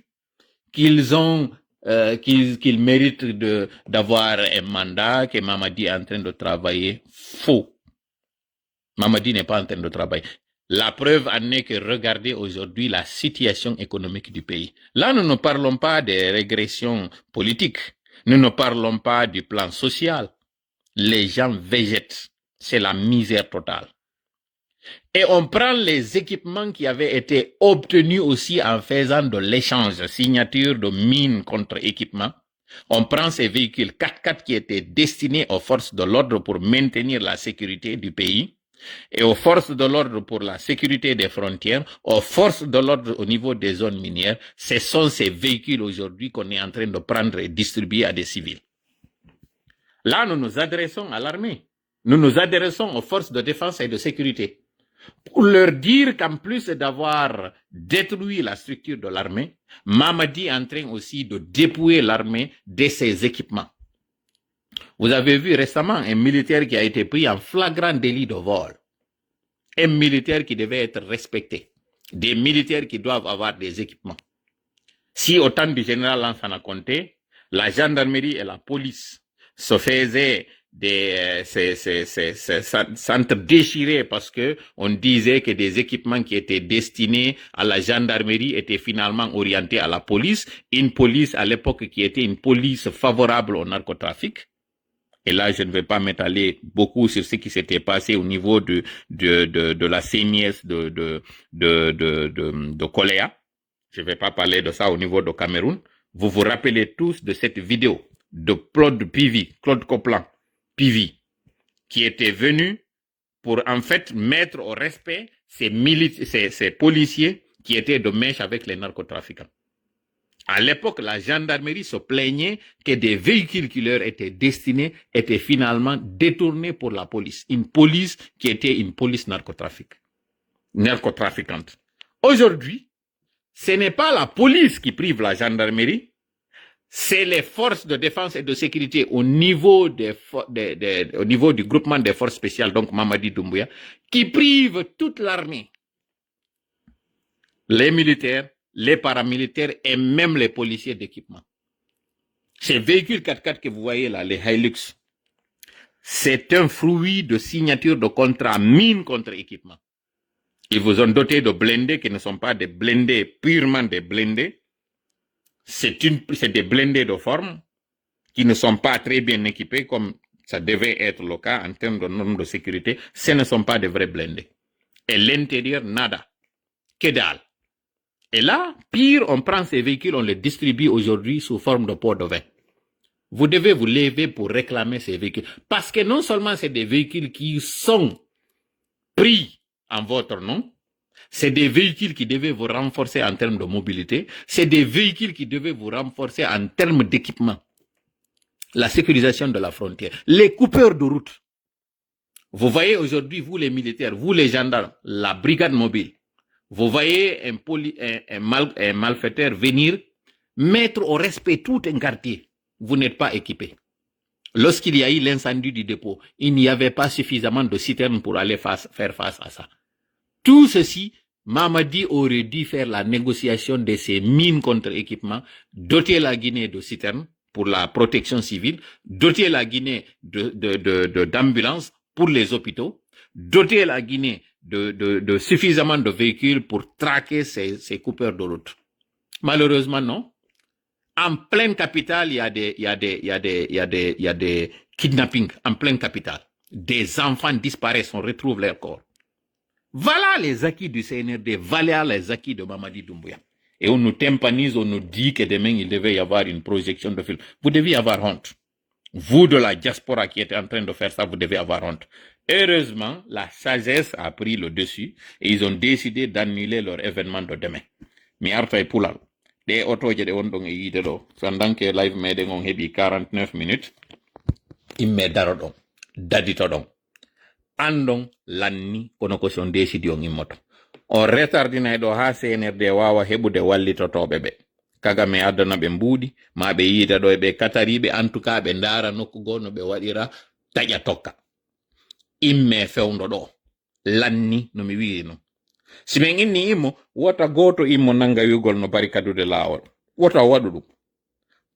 qu'ils ont, euh, qu'ils, qu'ils méritent de, d'avoir un mandat, que Mamadi est en train de travailler. Faux. Mamadi n'est pas en train de travailler. La preuve en est que regardez aujourd'hui la situation économique du pays. Là, nous ne parlons pas des régressions politiques. Nous ne parlons pas du plan social. Les gens végètent. C'est la misère totale. Et on prend les équipements qui avaient été obtenus aussi en faisant de l'échange, signature de mine contre équipement. On prend ces véhicules quatre-quatre qui étaient destinés aux forces de l'ordre pour maintenir la sécurité du pays et aux forces de l'ordre pour la sécurité des frontières, aux forces de l'ordre au niveau des zones minières. Ce sont ces véhicules aujourd'hui qu'on est en train de prendre et distribuer à des civils. Là, nous nous adressons à l'armée. Nous nous adressons aux forces de défense et de sécurité pour leur dire qu'en plus d'avoir détruit la structure de l'armée, Mamadi est en train aussi de dépouiller l'armée de ses équipements. Vous avez vu récemment un militaire qui a été pris en flagrant délit de vol. Un militaire qui devait être respecté. Des militaires qui doivent avoir des équipements. Si au temps du général Lansana Conté, la gendarmerie et la police se faisaient des, euh, se, se, se, se, s'en-, s'entre-déchiraient parce que on disait que des équipements qui étaient destinés à la gendarmerie étaient finalement orientés à la police, une police à l'époque qui était une police favorable au narcotrafic. Et là, je ne vais pas m'étaler beaucoup sur ce qui s'était passé au niveau de, de, de, de la C N I S de, de, de, de, de, de Koléa. Je ne vais pas parler de ça au niveau de Cameroun. Vous vous rappelez tous de cette vidéo de Claude Pivi, Claude Coplan Pivi, qui était venu pour en fait mettre au respect ces, mili- ces, ces policiers qui étaient de mèche avec les narcotrafiquants. À l'époque, la gendarmerie se plaignait que des véhicules qui leur étaient destinés étaient finalement détournés pour la police. Une police qui était une police narcotrafic, narcotrafiquante. Aujourd'hui, ce n'est pas la police qui prive la gendarmerie, c'est les forces de défense et de sécurité au niveau, des fo- des- des- au niveau du groupement des forces spéciales, donc Mamadi Doumbouya, qui privent toute l'armée, les militaires, les paramilitaires et même les policiers d'équipement. Ces véhicules quatre-quatre que vous voyez là, les Hilux, c'est un fruit de signature de contrat mine contre équipement. Ils vous ont doté de blindés qui ne sont pas des blindés, purement des blindés. C'est une, c'est des blindés de forme qui ne sont pas très bien équipés comme ça devait être le cas en termes de normes de sécurité. Ce ne sont pas des vrais blindés. Et l'intérieur, nada. Que dalle. Et là, pire, on prend ces véhicules, on les distribue aujourd'hui sous forme de pots de vin. Vous devez vous lever pour réclamer ces véhicules. Parce que non seulement c'est des véhicules qui sont pris en votre nom, c'est des véhicules qui devaient vous renforcer en termes de mobilité, c'est des véhicules qui devaient vous renforcer en termes d'équipement. La sécurisation de la frontière, les coupeurs de route. Vous voyez aujourd'hui, vous les militaires, vous les gendarmes, la brigade mobile, vous voyez un, poli- un- un mal- un malfaiteur venir mettre au respect tout un quartier. Vous n'êtes pas équipé. Lorsqu'il y a eu l'incendie du dépôt, il n'y avait pas suffisamment de citernes pour aller face- faire face à ça. Tout ceci, Mamadi aurait dû faire la négociation de ces mines contre équipement, doter la Guinée de citernes pour la protection civile, doter la Guinée de, de- de- de- d'ambulances pour les hôpitaux, doter la Guinée de, de- de suffisamment de véhicules pour traquer ces, ces coupeurs de route. Malheureusement, non. En pleine capitale, il y a des, il y a des, il y a des, il y a des, il y a des kidnappings en pleine capitale. Des enfants disparaissent, on retrouve leur corps. Voilà les acquis du C N R D, voilà les acquis de Mamadi Doumbouya. Et on nous tympanise, on nous dit que demain, il devait y avoir une projection de film. Vous deviez avoir honte. Vous de la diaspora qui êtes en train de faire ça, vous devez avoir honte. Heureusement, la sagesse a pris le dessus et ils ont décidé d'annuler leur événement de demain. Mi arta e pulal. Ɗe otooje ɗe wonɗon e yiide ɗo. So an danke live meɗen on heɓi quarante-neuf minutes. Imme daro ɗon. Dadito ɗon. Andon lanni kono ko si on décidi on immoto. On retardinay ɗo haa C N R D waawa heɓude wallitotooɓe ɓe. Kagame addana ɓe mbuuɗi, maa ɓe yiida ɗo e ɓe katariiɓe, en tout cas ɓe ndaara nokku goo no ɓe waɗira taƴa tokka. Imme fewndo ɗo. Lanni no mi wi'iri non. Si men inni immo, wota gooto immo nanga wi'ugol no barikadude laawol. Wota o waɗu ɗum.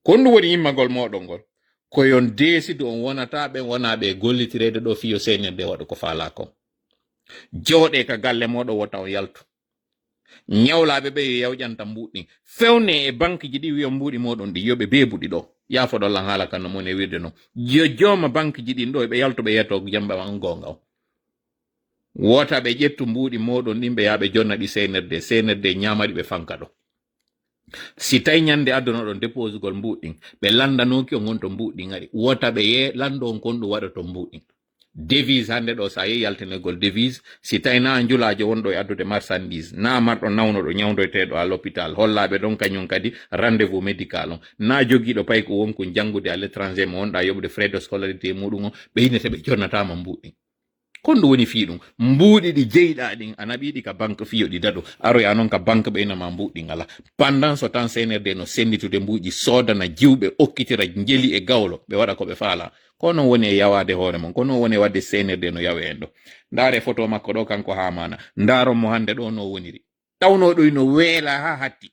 Ko ɗum woni immagol mooɗon ngol. Ko yon deesidu on wonata ɓen wonaa ɓe gollitireede ɗo fii yo C N R D waɗu ko faalaa kon. Jooɗee ka galle mooɗon wota on yaltu. Ñawlaaɓe ɓe yo yawƴanta mbuuɗi ɗin. Fewnee e bankiji ɗi wi'on mbuuɗi mooɗon ɗi yo ɓe beebuɗi ɗo. Yaafoɗon lan haala kan no mo newirde non. Yo jooma bankiji ɗin ɗo ɓe yaltu ɓe yetoo jamba on goonga on. Wota ɓe ƴettu mbuuɗi mooɗon ɗin ɓe yaa ɓe jonna ɗi C N R D. C N R D ñaama ɗi ɓe fanka ɗo. Si tawi ñande addunoɗon déposugol mbuuɗi ɗin, ɓe landanooki on wonto mbuuɗi ɗin ari. Wota ɓe yee lando on kon ɗum waɗoto mbuuɗi ɗin. Devise hannde ɗo, so a yehi yaltinegol devise, si tawi na a njulaajo wonɗo e addude marchandise, na marɗo nawnuɗo ñawndoyteeɗo à l'hôpital, hollaaɓe ɗon kañum kadi rendez-vous médical on, na jogiiɗo paykun wonkun janngude à l'étranger mo wonɗa yoɓude frais de scolarité muɗum on, ɓe hinete ɓe jonnataama mbuuɗi ɗin. Kon ɗum woni fii ɗum. Mbuuɗi ɗi jeyɗaa ɗin, a naɓii ɗi ka banque fii yo ɗi daɗu. Aroyaa non ka banque ɓe ina ma mbuuɗi ɗin alaa. Pendant ce temps, C N R D no senditude mbuuɗi, soodana jiwɓe, okkitira njeli e gawlo, ɓe waɗa ko ɓe faalaa. Ko non woni e yawaade hoore mon, ko non woni e waɗde C N R D no yawe en ɗo. Ndaare photo makko ɗo, kanko Haamaana. Ndaaron mo hannde ɗo no woniri. Tawnoo ɗo ino weelaa haa hatti.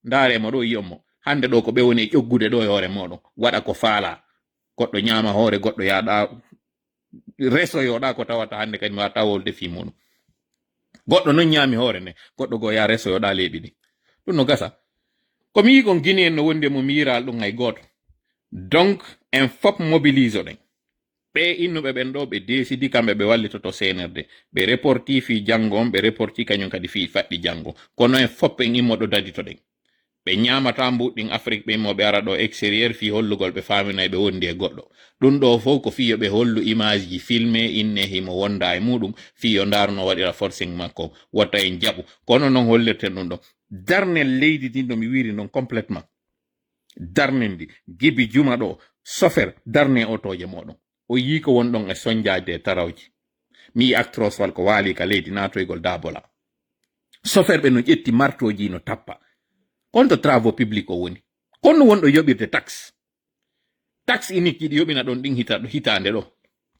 Ndaare mo ɗo, yi'on mo. Hannde ɗo ko ɓe woni e ƴoggude ɗo e hoore mooɗon. Waɗa ko faalaa. Goɗɗo ñaama hoore, goɗɗo yaaɗa resoyoɗa ko tawata hannde kadi ma tawa wolde fii muɗum. Goɗɗo non ñaami hoore nden, goɗɗo goo yaa resoyoɗa leeɓi ɗin. Ɗum no gasa. Ko mi yi'i kon Guinéen no wondi e mo mi yi'iraali ɗum hay gooto. Donc, en fop mobilisoɗen. Ɓee innuɓe ɓen ɗoo, ɓe deesidi kamɓe ɓe wallitoto C N R D. Ɓe reporti fii janngo on, ɓe reporti kañum kadi fii faɗɗi janngo. Kono en fop en immoɗo daditoɗen. Ɓe ñaamataa mbuuɗi ɗin Afrik, ɓe immo ɓe ara ɗoo extérieur fii hollugol ɓe faaminay ɓe wondi e goɗɗo. Ɗum ɗoo fow ko fii yo ɓe hollu imaaji filme, inne himo wonda e muɗum, fii yo ndaaru no waɗira forcing makko. Wota en jaɓu. Kono non hollirten ɗum ɗoo. Darnen leydi ndin no mi wiiri non complètement. Darnen ndi. Gibi Juma ɗoo, sofer, darne otooje mooɗon. O yii ko won ɗon e sonjaaji e tarawji. Mi yii actros wal ko waali ka leydi naatoygol daabola. Soferɓe no ƴetti martooji no tappa. Kon to travaux publics o woni. Kon no won ɗo yoɓirde taxe. Taxe unique ji ɗi yoɓina ɗon ɗin hita-, hitaande ɗo.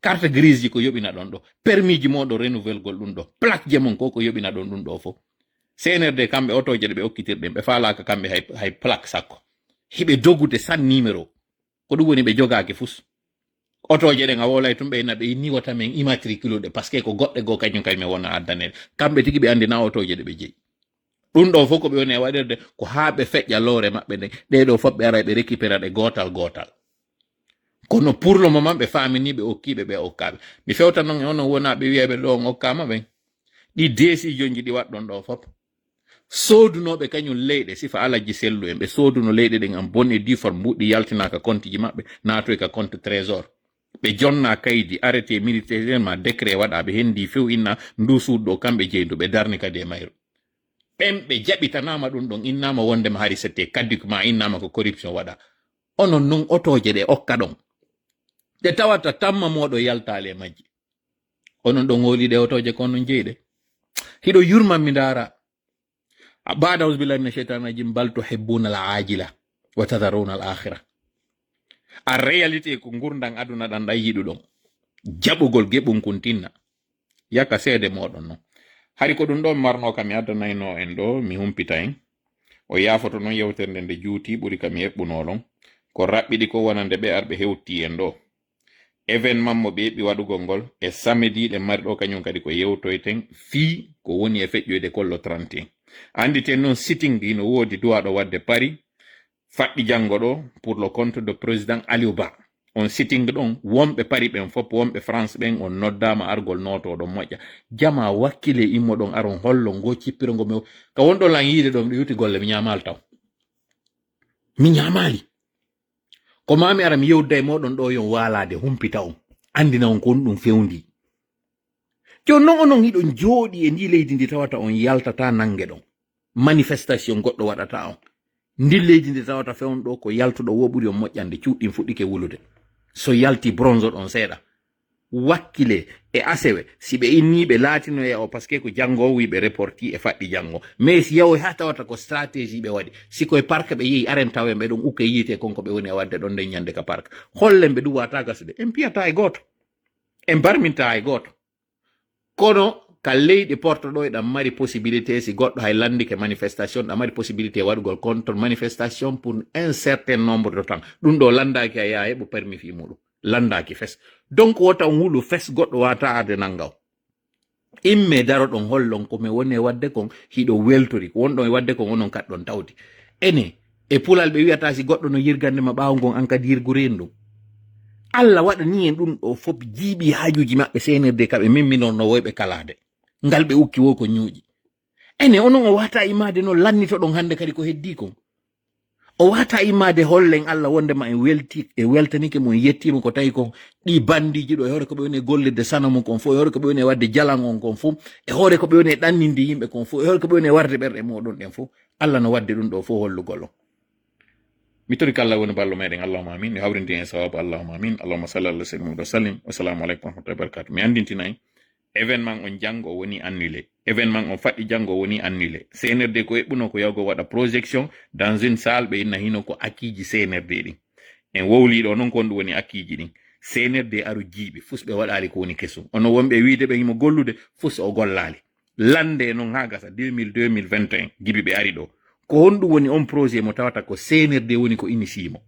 Carte grise ji ko yoɓina ɗon ɗo. Permis ji mo ɗo renouvelgol ɗum ɗo. Plaque je mon ko ko yoɓina ɗon ɗum ɗo fof. C N R D kamɓe otooje ɗe ɓe okkitirɗen, ɓe faalaaka kamɓe hay, hay plaque sakko. Hiɓe dogude san numéro. Ko ɗum woni ɓe jogaaki fus. Otooje ɗen a wolay tun ɓe ina ɓe ni wota men immatricule ɗe, parce que ko goɗɗe goo kañum kay men wona addanede. Kamɓe tigi ɓe anndi na otooje ɗe ɓe jeyi. Ɗum ɗo fof ko ɓe woni e waɗirde ko haa ɓe feƴƴa loore maɓɓe nden. Ɗee ɗoo fof ɓe ara ɓe récupéra ɗe gootal gootal. Kono pour le moment ɓe faamini ɓe okkiiɓe ɓe okkaaɓe. Mi fewta non e onon wonaaɓe wiyeeɓe ɗo on okkaama ɓen. Ɗi décision ji ɗi waɗɗon ɗo fof. Soodunooɓe kañum leyɗe, sifa Alhaji Sellu en, ɓe sooduno leyɗe ɗen en bonne et due forme, mbuuɗi yaltinaaka compte ji maɓɓe, naatoy ka compte trésor. Ɓe jonna kaydi, arrêté ministériel ma décret waɗa, ɓe hendi few inna ndu suudu ɗo, kamɓe jeyi ndu, ɓe darni kadi e mayru. Ɓen ɓe jaɓitanaama ɗum ɗon, innaama wondema hari c'était caduc ma, innaama ko corruption waɗa. Onon non otooje ɗe okka ɗon. Ɗe tawata tamma mooɗo yaltaali e majji. Onon ɗon hooli ɗe otooje ko onon jeyi ɗe. Hiɗo yurman mi ndaara. بعد أعوذ بالله من الشيطان الرجيم، بل تحبون العاجلة وتذرون الآخرة. En réalité ko ngurndan aduna ɗan ɗan yiɗuɗon. Jaɓugol geɓun kun tinna. Yaka seede mooɗon non. Hari ko ɗum ɗo mi marnoo ka mi addanayno en ɗo, mi humpita en. O yaafoto non yewtere nde nde juuti ɓuri ka mi eɓɓunoo ɗon. Ko raɓɓiɗi ko wonande ɓe arɓe hewti en ɗo. Événement mo ɓe eɓɓi waɗugol ngol e samedi ɗen mari ɗo kañum kadi ko yewtoyten fii ko woni e feƴƴoyde kollo trente et un. Annditen non sitting hino woodi duwaaɗo waɗde Paris, faɗɗi janngo ɗo pour le compte de président Aliou Ba. On sitting ɗon, wonɓe Paris ɓen fof, wonɓe France ɓen, on noddaama argol nootoo ɗon moƴƴa. Jamaa wakkile immo ɗon aron hollo ngo cippiro ngo mi, ka won ɗon lan yiide ɗon, ɗo yuti golle, mi ñaamaali taw. Mi ñaamaali. Ko maa mi ara mi yewda e mooɗon ɗoo, yon waalaade, humpita on, anndina on ko honɗun fewndii. Jooni non, onon hiɗon jooɗii e ndii leydi ndi tawata on yaltataa nannge ɗon. Manifestation goɗɗo waɗataa on. Ndin leydi ndi tawata fewndo ɗoo ko yaltuɗo woo ɓuri on moƴƴande, cuuɗi ɗin fuɗɗike wulude. So yaltii, bronzo ɗon seeɗa. Wakkile e asewe, si ɓe innii ɓe laatinoya o, parce que ko janngo o wii ɓe reporti e faɗɗi janngo. Mais si yawoy haa tawata ko stratégie ɓe waɗi. Si koye parc ɓe yehi, aren tawen ɓe ɗon ukke yiite kon ko ɓe woni e waɗde ɗon nden ñannde ka parc. Hollen ɓe ɗun waawataa gasude. En piyataa e gooto. En barmintaa e gooto. Kono ka leyɗe porto ɗoo, eɗen mari possibilité, si goɗɗo hay lanndike manifestation, ɗa mari possibilité waɗugol contre manifestation pour un certain nombre de temps. Ɗun ɗoo lanndaaki a yaha heɓu permis fii muɗum. Lanndaaki fes. Donc wota on wulu fes, goɗɗo waawataa arde nannga on. Immee daroɗon hollon ko mi woni e waɗde kon, hiɗon weltori. Ko wonɗon e waɗde kon, onon kaɗɗon tawti. Ene, e Pular ɓe wi'ata si goɗɗo no yirgande ma ɓaawo ngon, an kadi yirgu reendu. Alla waɗanii en ɗun ɗoo fof, jiiɓii haajuuji maɓɓe C N R D ka ɓe memminor no woyɓe kalaade. Ngal ɓe ukki woo ko ñuuƴi. Ene, onon o waawataa immaade non lannitoɗon hannde kadi ko heddii kon. O waawataa immaade hollen Alla wonndema en welti, e weltanike mo, en yettii mo ko tawi kon ɗii bandiiji ɗoo, e hoore ko ɓe woni e gollirde sanamu kon fof, e hoore ko ɓe woni e waɗde jalan on kon fof, e hoore ko ɓe woni e ɗanninde yimɓe kon fof, e hoore ko ɓe woni e warde ɓerɗe mooɗon ɗen fof. Alla no waɗde ɗun ɗoo fof hollugol on. Mi tori kala woni ballo meɗen, Allahumma amin. Mi hawrindi en sawabu, Allahumma amin. Allahumma salli ala sayyidina Muhammad wa sallim. Wassalamu alaikum warahmatullahi wabarakatuh. Mi anndintinay, événement on janngo woni annulé. Événement on faɗɗi janngo woni annulé. C N R D ko eɓɓuno ko yahugo waɗa projection dans une salle, ɓe inna hino ko akiiji C N R D ɗin. En wowlii ɗoo non ko honɗun woni akiiji ɗin. C N R D aru jiiɓi, fus ɓe waɗaali ko woni kesum. Ono wonɓe e wiide ɓen himo gollude, fus o gollaali. Lannde non haa gasa deux mille, deux mille vingt et un, gibi ɓe ari ɗoo. Ko honɗun woni on projet mo tawata ko C N R D woni ko initié mo?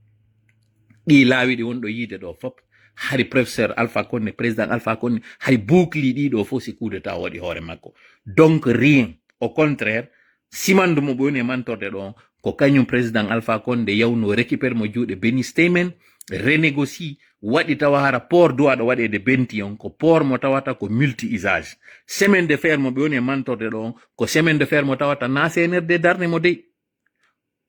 Ɗii laawi ɗi wonɗo yiide ɗoo fof, hari professeur Alpha Condé, président Alpha Condé, hari boucli ɗii ɗoo fof si coup d'État o waɗi hoore makko. Donc rien. Au contraire, simandu mo ɓe woni e mantorde ɗoo, ko kañum président Alpha Condé yawno récupère mo juuɗe Benny Stemen, renégocie, waɗi tawa hara port duwaaɗo waɗeede Benti on, ko port mo tawata ko multi-usage. Chemin de fer mo ɓe woni e mantorde ɗoo, ko chemin de fer mo tawata na C N R D darne mo dey.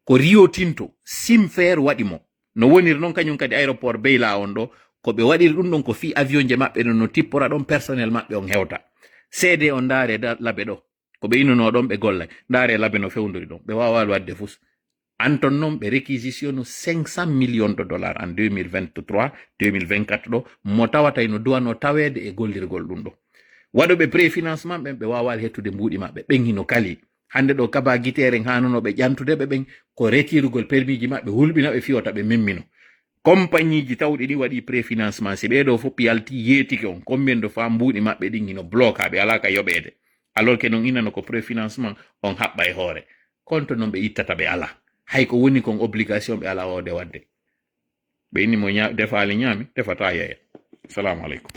Ko Rio Tinto, Simfer waɗi mo. No woniri non kañum kadi aéroport Beyla on ɗoo, ko ɓe waɗiri ɗun ɗon ko fii avion je maɓɓe ɗon no tippora ɗon personnel maɓɓe on hewta. Seedee on ndaare da-, labe ɗoo. Ko ɓe inunoo ɗon ɓe gollay. Ndaare labe no fewndori ɗon. Ɓe waawaali waɗde fus. Anton non ɓe réquisitionnu cinq cents millions de dollars en deux mille vingt-trois, deux mille vingt-quatre ɗoo, mo tawata ino duwanoo taweede e gollirgol ɗun ɗoo. Waɗuɓe préfinancement ɓen, ɓe waawaali hettude mbuuɗi maɓɓe. Ɓen hino kali. Hannde ɗoo kaba giteeren haanunoo ɓe ƴantude ɓe ɓen, ko retirugol permis ji maɓɓe, hulɓina ɓe fii wota ɓe memmino. Compagnie ji tawɗi ɗin waɗi préfinancement, si ɓee ɗoo fof yalti yeetike on, combien de fois mbuuɗi maɓɓe ɗin hino bloqué, ɓe alaa ka yoɓeede. Alors que non inano ko préfinancement, on haɓɓa e hoore. Konto non ɓe ittata ɓe alaa. Hay ko woni kon obligation ɓe alaa wawde waɗde. Ɓe inni mo ña-, defaali ñaami, defataa yeeya. Salamu aleykum.